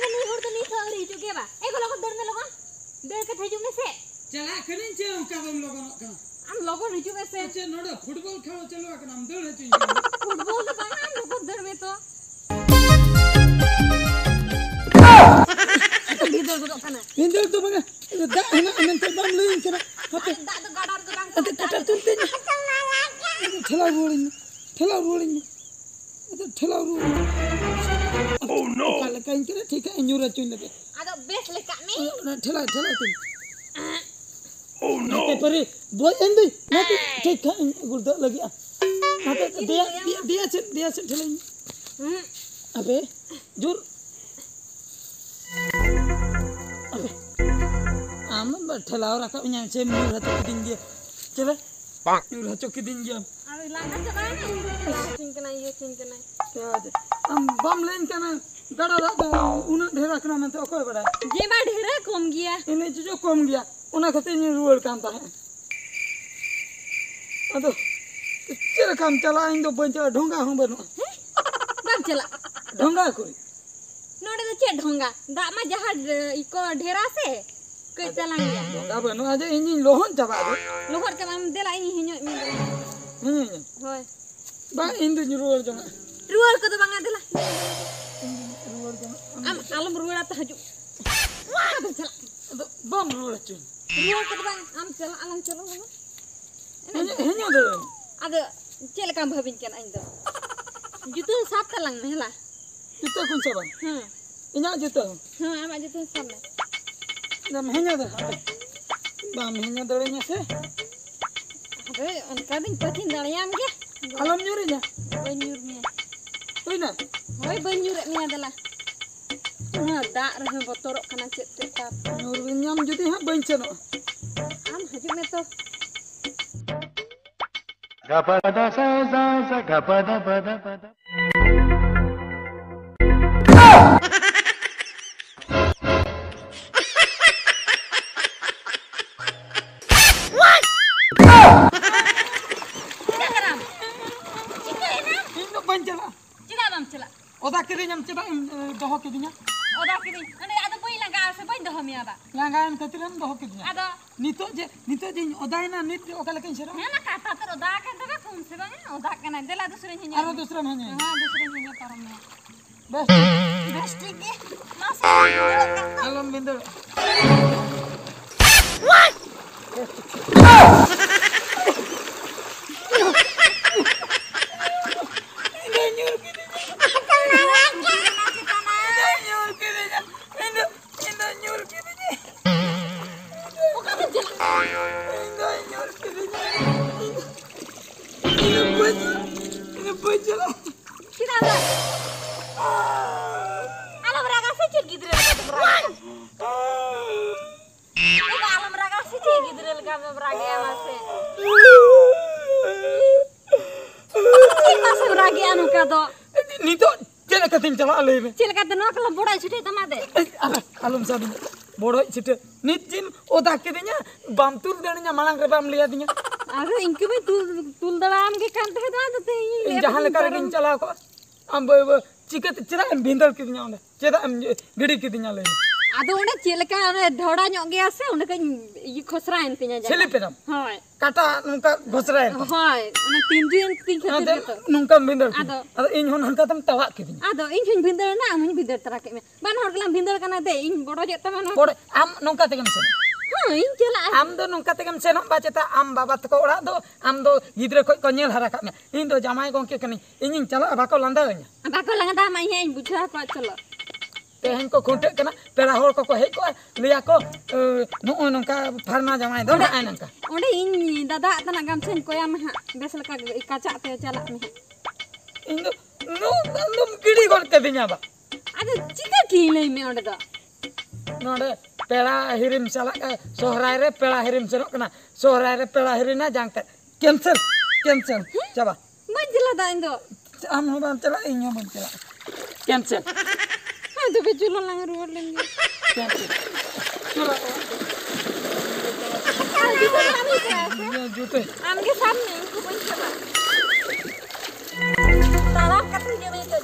ᱤᱧ ᱦᱚᱲ ᱫᱚ ᱱᱤᱛ ᱦᱚᱸ ᱟᱹᱣᱨᱤ ᱦᱤᱡᱩᱜ ᱜᱮᱭᱟ ᱵᱟ᱾ ᱮ ᱜᱚ, ᱞᱚᱜᱚᱱ ᱫᱟᱹᱲ ᱢᱮ, ᱞᱚᱜᱚᱱ᱾ ᱫᱟᱹᱲ ᱠᱟᱛᱮ ᱦᱤᱡᱩᱜ ᱢᱮᱥᱮ᱾ ᱪᱟᱞᱟᱜ ᱠᱟᱹᱱᱟᱹᱧ, ᱪᱮᱫ ᱚᱱᱠᱟ ᱫᱚᱢ ᱞᱚᱜᱚᱱᱚᱜ ᱠᱟᱱᱟ? ᱟᱢ ᱞᱚᱜᱚᱱ ᱦᱤᱡᱩᱜ ᱢᱮᱥᱮ᱾ ᱪᱮᱫ ᱱᱚᱰᱮ ᱯᱷᱩᱴᱵᱚᱞ ᱠᱷᱮᱞ ᱪᱟᱹᱞᱩ ᱟᱠᱟᱱᱟ? ᱟᱢ ᱫᱟᱹᱲ ᱦᱚᱪᱚᱧ ᱠᱟᱱᱟ᱾ ᱯᱷᱩᱴᱵᱚᱞ ᱫᱚ ᱵᱟᱝᱟ, ᱞᱚᱜᱚᱱ ᱫᱟᱹᱲ ᱢᱮ ᱛᱚ᱾ ᱵᱷᱤᱸᱫᱟᱹᱲ ᱜᱚᱫᱚᱜ ᱠᱟᱱᱟ᱾ ᱵᱷᱤᱸᱫᱟᱹᱲ ᱫᱚ ᱵᱟᱝᱟ, ᱫᱟᱜ ᱦᱮᱱᱟᱜᱼᱟ ᱢᱮᱱᱛᱮ ᱵᱟᱢ ᱞᱟᱹᱭᱟᱹᱧ ᱠᱟᱱᱟ᱾ ᱦᱟᱯᱮ᱾ ᱟᱨ ᱫᱟᱜ ᱫᱚ ᱜᱟᱰᱟ ᱨᱮᱫᱚ ᱵᱟᱝ ᱟᱫᱚ ᱛᱟᱦᱮᱱᱟ᱾ ᱠᱟᱴᱟ ᱛᱩᱞ ᱛᱤᱧ ᱢᱮ᱾ ᱟᱫᱚ ᱴᱷᱮᱞᱟᱣ ᱨᱩᱣᱟᱹᱲᱤᱧ ᱢᱮ, ᱴᱷᱮᱞᱟᱣ ᱨᱩᱣᱟᱹᱲᱤᱧ ᱢᱮ᱾ ᱟᱫᱚ ᱴᱷᱮᱞᱟᱣ ᱨᱩᱣᱟᱹᱲᱤᱧ ᱢᱮ᱾ ᱚᱠᱟ ᱞᱮᱠᱟᱧ ᱠᱟᱱᱟ ᱴᱷᱤᱠ ᱦᱟᱸᱜ ᱤᱧ ᱧᱩᱨ ᱦᱚᱪᱚᱧ ᱞᱮᱜᱮ᱾ ᱟᱫᱚ ᱵᱮᱥ ᱞᱮᱠᱟᱜ ᱢᱮ᱾ ᱚᱱᱟ ᱴᱷᱮᱞᱟᱣ, ᱴᱷᱮᱞᱟᱣ ᱛᱤᱧ᱾ ᱦᱟᱯᱮ ᱯᱟᱹᱨᱤ, ᱵᱚᱡ ᱮᱱ ᱫᱩᱧ᱾ ᱦᱟᱯᱮ, ᱴᱷᱤᱠ ᱦᱟᱸᱜ ᱤᱧ ᱜᱩᱲᱫᱟᱹᱜ ᱞᱟᱹᱜᱤᱫᱼᱟ᱾ ᱦᱟᱯᱮ, ᱫᱮᱭᱟ, ᱫᱮᱭᱟ, ᱫᱮᱭᱟ ᱥᱮᱫ, ᱫᱮᱭᱟ ᱥᱮᱫ ᱴᱷᱮᱞᱟᱣ ᱤᱧ᱾ ᱦᱩᱸ᱾ ᱦᱟᱯᱮ, ᱡᱳᱨ᱾ ᱟᱯᱮ, ᱟᱢ ᱫᱚ ᱴᱷᱮᱞᱟᱣ ᱨᱟᱠᱟᱵ ᱤᱧᱟᱢ ᱥᱮ ᱧᱩᱨ ᱦᱚᱪᱚ ᱠᱤᱫᱤᱧ ᱜᱮᱭᱟ? ᱪᱮᱞᱮ? ᱧᱩᱨ ᱦᱚᱪᱚ ᱠᱤᱫᱤᱧ ᱜᱮᱭᱟᱢ᱾ ᱟᱨ ᱞᱟᱸᱜᱟ ᱪᱟᱵᱟᱭᱮᱱᱟ, ᱤᱧ ᱫᱚ ᱤᱭᱟᱹ ᱦᱚᱪᱚᱧ ᱠᱟᱱᱟᱭ, ᱤᱭᱟᱹ ᱦᱚᱪᱚᱧ ᱠᱟᱱᱟᱭ᱾ ᱪᱮᱫ? ᱟᱢ ᱵᱟᱢ ᱞᱟᱹᱭᱟᱹᱧ ᱠᱟᱱᱟ, ᱜᱟᱰᱟ ᱫᱟᱜ ᱫᱚ ᱩᱱᱟᱹᱜ ᱰᱷᱮᱨ ᱟᱠᱟᱱᱟ ᱢᱮᱱᱛᱮ ᱚᱠᱚᱭ ᱵᱟᱲᱟᱭᱟ? ᱡᱮ ᱢᱟ ᱰᱷᱮᱨ ᱠᱚᱢ ᱜᱮᱭᱟ᱾ ᱤᱱᱟᱹ ᱡᱚᱡᱚ ᱠᱚᱢ ᱜᱮᱭᱟ, ᱚᱱᱟ ᱠᱷᱟᱹᱛᱤᱨ ᱤᱧ ᱨᱩᱣᱟᱹᱲ ᱠᱟᱱ ᱛᱟᱦᱮᱸᱫ᱾ ᱟᱫᱚ ᱪᱮᱫ ᱞᱮᱠᱟᱢ ᱪᱟᱞᱟᱜᱼᱟ? ᱤᱧ ᱫᱚ ᱵᱟᱹᱧ ᱪᱟᱞᱟᱜᱼᱟ, ᱰᱷᱚᱸᱜᱟ ᱦᱚᱸ ᱵᱟᱹᱱᱩᱜᱼᱟ᱾ ᱦᱮᱸ? ᱵᱟᱢ ᱪᱟᱞᱟᱜ? ᱰᱷᱚᱸᱜᱟ ᱠᱚᱨᱮ᱾ ᱱᱚᱰᱮ ᱫᱚ ᱪᱮᱫ ᱰᱷᱚᱸᱜᱟ? ᱫᱟᱜ ᱢᱟ ᱡᱟᱦᱟᱸ, ᱮ, ᱤᱠᱚ ᱰᱷᱮᱨᱟ ᱥᱮ, ᱠᱟᱹᱡ ᱛᱟᱞᱟᱝ ᱜᱮᱭᱟ᱾ ᱰᱷᱚᱸᱜᱟ ᱵᱟᱹᱱᱩᱜᱼᱟ ᱡᱮ ᱤᱧᱤᱧ ᱞᱚᱦᱚᱫ ᱪᱟᱵᱟᱜᱼᱟ᱾ ᱞᱚᱦᱚᱫ ᱪᱟᱵᱟᱜ ᱟᱢ, ᱫᱮᱞᱟ ᱤᱧᱤᱧ ᱦᱮᱧᱚᱜ ᱢᱮ ᱫᱮᱞᱟ᱾ ᱦᱮᱸ, ᱦᱮᱸ᱾ ᱦᱳᱭ᱾ ᱵᱟᱝ, ᱤᱧ ᱫᱩᱧ ᱨᱩᱣᱟᱹᱲ ᱡᱚᱝᱟ᱾ ᱨᱩᱣᱟᱹᱲ ᱠᱚᱫᱚ ᱵᱟᱝᱟ, ᱫᱮᱞᱟ᱾ ᱤᱧ ᱫᱩᱧ ᱨᱩᱣᱟᱹᱲ ᱡᱚᱝᱟ᱾ ᱟᱢ ᱟᱞᱚᱢ ᱨᱩᱣᱟᱹᱲᱟ ᱛᱚ, ᱦᱤᱡᱩᱜ᱾ ᱟᱫᱚ ᱪᱟᱞᱟᱜ᱾ ᱟᱫᱚ ᱵᱟᱢ ᱨᱩᱣᱟᱹᱲ ᱦᱚᱪᱚᱧ᱾ ᱨᱩᱣᱟᱹᱲ ᱠᱚᱫᱚ ᱵᱟᱝ, ᱟᱢ ᱪᱟᱞᱟᱜ ᱟᱞᱟᱝ, ᱪᱚᱞᱚ ᱵᱟᱝᱟ᱾ ᱦᱮᱸ, ᱦᱮᱸ, ᱫᱟᱹᱲ᱾ ᱟᱫᱚ ᱪᱮᱫ ᱞᱮᱠᱟᱢ ᱵᱷᱟᱹᱵᱤᱧ ᱠᱟᱱᱟ ᱤᱧ ᱫᱚ? ᱡᱩᱛᱟᱹ ᱥᱟᱵ ᱛᱟᱞᱟᱝ ᱢᱮ, ᱦᱮᱞᱟ᱾ ᱡᱩᱛᱟᱹ ᱠᱚᱧ ᱥᱟᱵᱟ? ᱦᱮᱸ᱾ ᱤᱧᱟᱹᱜ ᱡᱩᱛᱟᱹ ᱦᱚᱸ? ᱦᱮᱸ, ᱟᱢᱟᱜ ᱡᱩᱛᱟᱹ ᱦᱚᱸ ᱥᱟᱵ ᱢᱮ᱾ ᱟᱫᱚᱢ ᱦᱮᱧᱟ ᱫᱚ? ᱵᱟᱢ ᱦᱮᱧᱟ ᱫᱟᱲᱮᱧᱟ ᱥᱮ? ᱟᱫᱚ ᱚᱱᱠᱟ ᱫᱚᱧ ᱯᱟᱹᱪᱷᱤᱱ ᱫᱟᱲᱮᱭᱟᱢ ᱜᱮ᱾ ᱟᱞᱚᱢ ᱧᱩᱨᱤᱧᱟ᱾ ᱵᱟᱹᱧ ᱧᱩᱨ ᱢᱮᱭᱟ᱾ ᱦᱩᱭᱱᱟ? ᱦᱳᱭ, ᱵᱟᱹᱧ ᱧᱩᱨᱮᱫ ᱢᱮᱭᱟ, ᱫᱮᱞᱟ᱾ ᱚᱱᱟ ᱫᱟᱜ ᱨᱮᱦᱚᱸ ᱵᱚᱛᱚᱨᱚᱜ ᱠᱟᱱᱟ ᱪᱮᱫ ᱛᱮ ᱛᱟᱨ᱾ ᱧᱩᱨ ᱧᱟᱢ ᱡᱩᱫᱤ ᱦᱟᱸᱜ ᱵᱟᱹᱧ ᱥᱮᱱᱚᱜᱼᱟ᱾ ᱟᱢ ᱦᱤᱡᱩᱜ ᱢᱮ ᱛᱚ᱾ ᱪᱤᱠᱟᱹ ᱠᱟᱱᱟᱢ? ᱪᱤᱠᱟᱹᱭᱮᱱᱟ? ᱤᱧ ᱫᱚ ᱵᱟᱹᱧ ᱪᱟᱞᱟᱜᱼᱟ᱾ ᱪᱮᱫᱟᱜ ᱵᱟᱢ ᱪᱟᱞᱟᱜ? ᱞᱟᱸᱜᱟᱭᱮᱱ ᱠᱷᱟᱹᱛᱤᱨᱮᱢ ᱫᱚᱦᱚ ᱠᱤᱫᱤᱧᱟ᱾ ᱟᱫᱚ ᱱᱤᱛᱚᱜ ᱡᱮ, ᱱᱤᱛᱚᱜ ᱡᱮᱧ ᱚᱫᱟᱭᱮᱱᱟ, ᱱᱤᱛ ᱚᱠᱟ ᱞᱮᱠᱟᱧ ᱥᱮᱱᱚᱜᱼᱟ? ᱦᱮᱸ, ᱚᱱᱟ ᱠᱟᱴᱟ ᱛᱮ ᱚᱫᱟ ᱟᱠᱟᱱ ᱛᱟᱢᱟ, ᱠᱚᱢ ᱥᱮ ᱵᱟᱝ ᱚᱫᱟᱜ ᱠᱟᱱᱟ᱾ ᱫᱮᱞᱟ ᱫᱩᱥᱨᱟᱹᱧ ᱦᱮᱸ ᱟᱨᱦᱚᱸ ᱫᱩᱥᱨᱟᱹᱢ ᱦᱮᱸ ᱦᱮᱸ, ᱫᱩᱥᱨᱟᱹᱧ ᱦᱮᱸ ᱯᱟᱨᱚᱢ ᱢᱮ᱾ ᱵᱮᱥ᱾ ᱵᱮᱥ ᱴᱷᱤᱠ ᱜᱮ᱾ ᱢᱟᱥᱮ ᱟᱞᱚᱢ ᱵᱷᱤᱸᱫᱟᱹᱲᱚᱜᱼᱟ᱾ ᱤᱧ ᱫᱚ ᱧᱩᱨ ᱠᱤᱫᱤᱧᱟ᱾ ᱤᱧ ᱫᱚ ᱧᱩᱨ ᱠᱤᱫᱤᱧᱟ᱾ ᱤᱧ ᱫᱚ, ᱤᱧ ᱫᱚ ᱧᱩᱨ ᱠᱤᱫᱤᱧᱟ᱾ ᱚᱠᱟᱛᱮᱢ ᱪᱟᱞᱟᱜ ᱠᱟᱱᱟ? ᱤᱧ ᱫᱚ ᱧᱩᱨ ᱠᱤᱫᱤᱧᱟ᱾ ᱤᱧ ᱫᱚ ᱵᱟᱹᱧ ᱪᱟᱞᱟᱜᱼᱟ᱾ ᱤᱧ ᱫᱚ ᱵᱟᱹᱧ ᱪᱟᱞᱟᱜᱼᱟ᱾ ᱪᱮᱫᱟᱜ ᱫᱚ? ᱟᱞᱚᱢ ᱨᱟᱜᱟ ᱥᱮ ᱪᱮᱫ ᱜᱤᱫᱽᱨᱟᱹ ᱞᱮᱠᱟ ᱫᱚᱢ ᱨᱟᱜᱟ? ᱵᱟᱵᱟ, ᱟᱞᱚᱢ ᱨᱟᱜᱟ ᱥᱮ ᱪᱮᱫ ᱜᱤᱫᱽᱨᱟᱹ ᱞᱮᱠᱟ ᱫᱚᱢ ᱨᱟᱜᱮᱜᱼᱟ ᱢᱟᱥᱮ? ᱪᱮᱫ ᱢᱟᱥᱮᱢ ᱨᱟᱜᱮᱜᱼᱟ ᱱᱚᱝᱠᱟ ᱫᱚ? ᱱᱤᱛᱚᱜ ᱪᱮᱫ ᱞᱮᱠᱟᱛᱤᱧ ᱪᱟᱞᱟᱜᱼᱟ ᱞᱟᱹᱭ ᱢᱮ? ᱪᱮᱫ ᱞᱮᱠᱟᱛᱮ ᱱᱚᱣᱟ ᱠᱚᱞᱮ ᱵᱚᱲᱚᱡ ᱪᱷᱩᱴᱟᱹᱣ ᱛᱟᱢᱟ ᱫᱮ? ᱟᱨ ᱟᱞᱚᱢ ᱥᱟᱵᱤᱧᱟ, ᱵᱚᱲᱚᱡ ᱪᱷᱩᱴᱟᱹᱣ᱾ ᱱᱤᱛ ᱡᱤᱢ ᱚᱫᱟ ᱠᱤᱫᱤᱧᱟ, ᱵᱟᱢ ᱛᱩᱞ ᱫᱟᱲᱮᱧᱟ, ᱢᱟᱲᱟᱝ ᱨᱮ ᱵᱟᱢ ᱞᱟᱹᱭ ᱟᱫᱤᱧᱟ᱾ ᱟᱫᱚ ᱤᱧ ᱠᱤ ᱵᱟᱹᱧ ᱛᱩᱞ, ᱛᱩᱞ ᱫᱟᱲᱮᱭᱟᱢ ᱜᱮ ᱠᱟᱱ ᱛᱟᱦᱮᱸ ᱫᱚ, ᱟᱫᱚ ᱛᱮᱦᱮᱧ ᱤᱧ ᱞᱟᱹᱭ ᱡᱟᱦᱟᱸ ᱟᱫᱤᱧ ᱞᱮᱠᱟ ᱯᱟᱨᱚᱢ᱾ ᱨᱮᱜᱤᱧ ᱪᱟᱞᱟᱣ ᱠᱚᱜᱼᱟ, ᱟᱢ ᱵᱟᱹᱭ ᱵᱟᱹᱭ ᱪᱤᱠᱟᱹᱛᱮ, ᱪᱮᱫᱟᱜ ᱮᱢ ᱵᱷᱤᱸᱫᱟᱹᱲ ᱠᱤᱫᱤᱧᱟ ᱚᱸᱰᱮ? ᱪᱮᱫᱟᱜ ᱮᱢ ᱜᱤᱰᱤ ᱠᱤᱫᱤᱧᱟ ᱞᱟᱹᱭ ᱢᱮ? ᱟᱫᱚ ᱚᱸᱰᱮ ᱪᱮᱫ ᱞᱮᱠᱟ ᱚᱸᱰᱮ ᱰᱷᱚᱲᱟ ᱧᱚᱜ ᱜᱮᱭᱟ ᱥᱮ, ᱚᱸᱰᱮ ᱠᱟᱹᱡ ᱤᱭᱟᱹ ᱠᱷᱚᱥᱨᱟᱭᱮᱱ ᱛᱤᱧᱟ ᱡᱟᱸᱜᱟ᱾ ᱥᱞᱤᱯ ᱮᱱᱟᱢ? ᱦᱳᱭ᱾ ᱠᱟᱴᱟ ᱱᱚᱝᱠᱟ ᱜᱷᱚᱥᱨᱟᱭᱮᱱ ᱛᱟᱢᱟ? ᱦᱳᱭ, ᱚᱱᱟ ᱛᱤᱸᱡᱩᱭᱮᱱ ᱛᱤᱧ ᱠᱷᱟᱹᱛᱤᱨ ᱚᱱᱟᱛᱮ ᱜᱮᱛᱚ᱾ ᱱᱚᱝᱠᱟᱢ ᱵᱷᱤᱸᱫᱟᱹᱲ ᱠᱤᱫᱤᱧᱟ᱾ ᱟᱫᱚ? ᱟᱫᱚ ᱤᱧ ᱦᱚᱸ ᱱᱚᱝᱠᱟ ᱛᱮᱢ ᱴᱟᱣᱟᱜ ᱠᱤᱫᱤᱧᱟ᱾ ᱟᱫᱚ ᱤᱧ ᱦᱚᱸᱧ ᱵᱷᱤᱸᱫᱟᱹᱲ ᱮᱱᱟ, ᱟᱢ ᱦᱚᱸᱧ ᱵᱷᱤᱸᱫᱟᱹᱲ ᱛᱟᱨᱟ ᱠᱮᱫ ᱢᱮ᱾ ᱵᱟᱱᱟ ᱦᱚᱲ ᱜᱮᱞᱟᱝ ᱵᱷᱤᱸᱫᱟᱹᱲ ᱠᱟᱱᱟ ᱫᱮ, ᱤᱧ ᱵᱚᱰᱚᱡᱮᱫ ᱛᱟᱢᱟ ᱱᱚᱣᱟ᱾ ᱵᱚᱰᱚᱡ, ᱟᱢ ᱱᱚᱝᱠᱟ ᱛᱮᱜᱮᱢ ᱥᱮᱱᱚᱜᱼᱟ? ᱦᱳᱭ, ᱤᱧ ᱪᱟᱞᱟᱜᱼᱟ᱾ ᱟᱢ ᱫᱚ ᱱᱚᱝᱠᱟ ᱛᱮᱜᱮᱢ ᱥᱮᱱᱚᱜ ᱵᱟ ᱪᱮᱛᱟ, ᱟᱢ ᱵᱟᱵᱟ ᱛᱟᱠᱚ ᱚᱲᱟᱜ ᱫᱚ, ᱟᱢ ᱫᱚ ᱜᱤᱫᱽᱨᱟᱹ ᱠᱷᱚᱡ ᱠᱚ ᱧᱮᱞ ᱦᱟᱨᱟ ᱠᱟᱜ ᱢᱮᱭᱟ᱾ ᱤᱧ ᱫᱚ ᱡᱟᱢᱟᱭ ᱜᱚᱝᱠᱮ ᱠᱟᱹᱱᱟᱹᱧ, ᱤᱧᱤᱧ ᱪᱟᱞᱟᱜᱼᱟ, ᱵᱟᱠᱚ ᱞᱟᱸᱫᱟ ᱟᱹᱧᱟ᱾ ᱵᱟᱠᱚ ᱞᱟᱸᱫᱟ ᱟᱢᱟ, ᱤᱧ ᱦᱟᱸᱜ ᱤᱧ ᱵᱩᱡᱷᱟᱹᱣ ᱟᱠᱚᱣᱟ, ᱪᱚᱞᱚ᱾ ᱛᱮᱦᱮᱧ ᱠᱚ ᱠᱷᱩᱱᱴᱟᱹᱜ ᱠᱟᱱᱟ, ᱯᱮᱲᱟ ᱦᱚᱲ ᱠᱚᱠᱚ ᱦᱮᱡ ᱠᱚᱜᱼᱟ, ᱞᱟᱹᱭᱟ ᱠᱚ, ᱮ, ᱱᱚᱜᱼᱚᱭ ᱱᱚᱝᱠᱟ ᱯᱷᱟᱨᱱᱟ ᱡᱟᱶᱟᱭ ᱫᱚ ᱚᱸᱰᱮ, ᱱᱚᱜᱼᱚᱭ ᱱᱚᱝᱠᱟ᱾ ᱚᱸᱰᱮ ᱤᱧ ᱫᱟᱫᱟ ᱟᱛᱟᱱᱟᱜ ᱜᱟᱢᱪᱷᱟᱧ ᱠᱚᱭᱟᱢᱟ ᱦᱟᱸᱜ, ᱵᱮᱥ ᱞᱮᱠᱟ ᱠᱟᱪᱟᱜ ᱛᱮ ᱪᱟᱞᱟᱜ ᱢᱮ ᱦᱟᱸᱜ᱾ ᱤᱧ ᱫᱚ ᱱᱚᱣᱟ ᱫᱚᱢ ᱜᱤᱰᱤ ᱜᱚᱫ ᱠᱟᱹᱫᱤᱧᱟ ᱵᱟ᱾ ᱟᱫᱚ ᱪᱤᱠᱟᱹ ᱠᱤᱧ ᱞᱟᱹᱭ ᱢᱮ ᱚᱸᱰᱮ ᱫᱚ? ᱱᱚᱰᱮ ᱯᱮᱲᱟ ᱦᱤᱨᱤᱢ ᱪᱟᱞᱟᱜ ᱠᱟᱱᱟ, ᱥᱚᱦᱨᱟᱭ ᱨᱮ ᱯᱮᱲᱟ ᱦᱤᱨᱤᱢ ᱥᱮᱱᱚᱜ ᱠᱟᱱᱟ, ᱥᱚᱦᱨᱟᱭ ᱨᱮ ᱯᱮᱲᱟ ᱦᱤᱨᱤ ᱨᱮᱱᱟᱜ ᱡᱟᱝ ᱛᱮᱫ᱾ ᱠᱮᱱᱥᱮᱞ, ᱠᱮᱱᱥᱮᱞ, ᱦᱮᱸ? ᱪᱟᱵᱟ᱾ ᱵᱟᱹᱧ ᱪᱟᱞᱟᱜ ᱫᱟ ᱤᱧ ᱫᱚ᱾ ᱟᱢ ᱦᱚᱸ ᱵᱟᱢ ᱪᱟᱞᱟᱜᱼᱟ, ᱤᱧ ᱦᱚᱸ ᱵᱟᱹᱧ ᱪᱟᱞᱟᱜᱼᱟ᱾ ᱠᱮᱱᱥᱮᱞ᱾ ᱦᱮᱸ, ᱛᱚᱵᱮ ᱪᱚᱞᱚ ᱞᱟᱝ ᱨᱩᱣᱟᱹᱲ ᱞᱮᱱ ᱜᱮ᱾ ᱠᱮᱱᱥᱮᱞ᱾ ᱪᱚᱞᱚ ᱚᱲᱟᱜ ᱛᱮ᱾ ᱟᱨ ᱡᱩᱛᱟᱹ ᱫᱚ ᱟᱢ ᱜᱮ ᱪᱟᱞᱟᱜ ᱢᱮ᱾ ᱡᱩ-, ᱡᱩᱛᱟᱹ᱾ ᱟᱢ ᱜᱮ ᱥᱟᱵ ᱢᱮ, ᱤᱧ ᱫᱚ ᱵᱟᱹᱧ ᱪᱟᱞᱟᱜᱼᱟ᱾ ᱛᱟᱲᱟᱢ ᱠᱟᱛᱮ ᱜᱮ ᱱᱤᱛᱚᱜ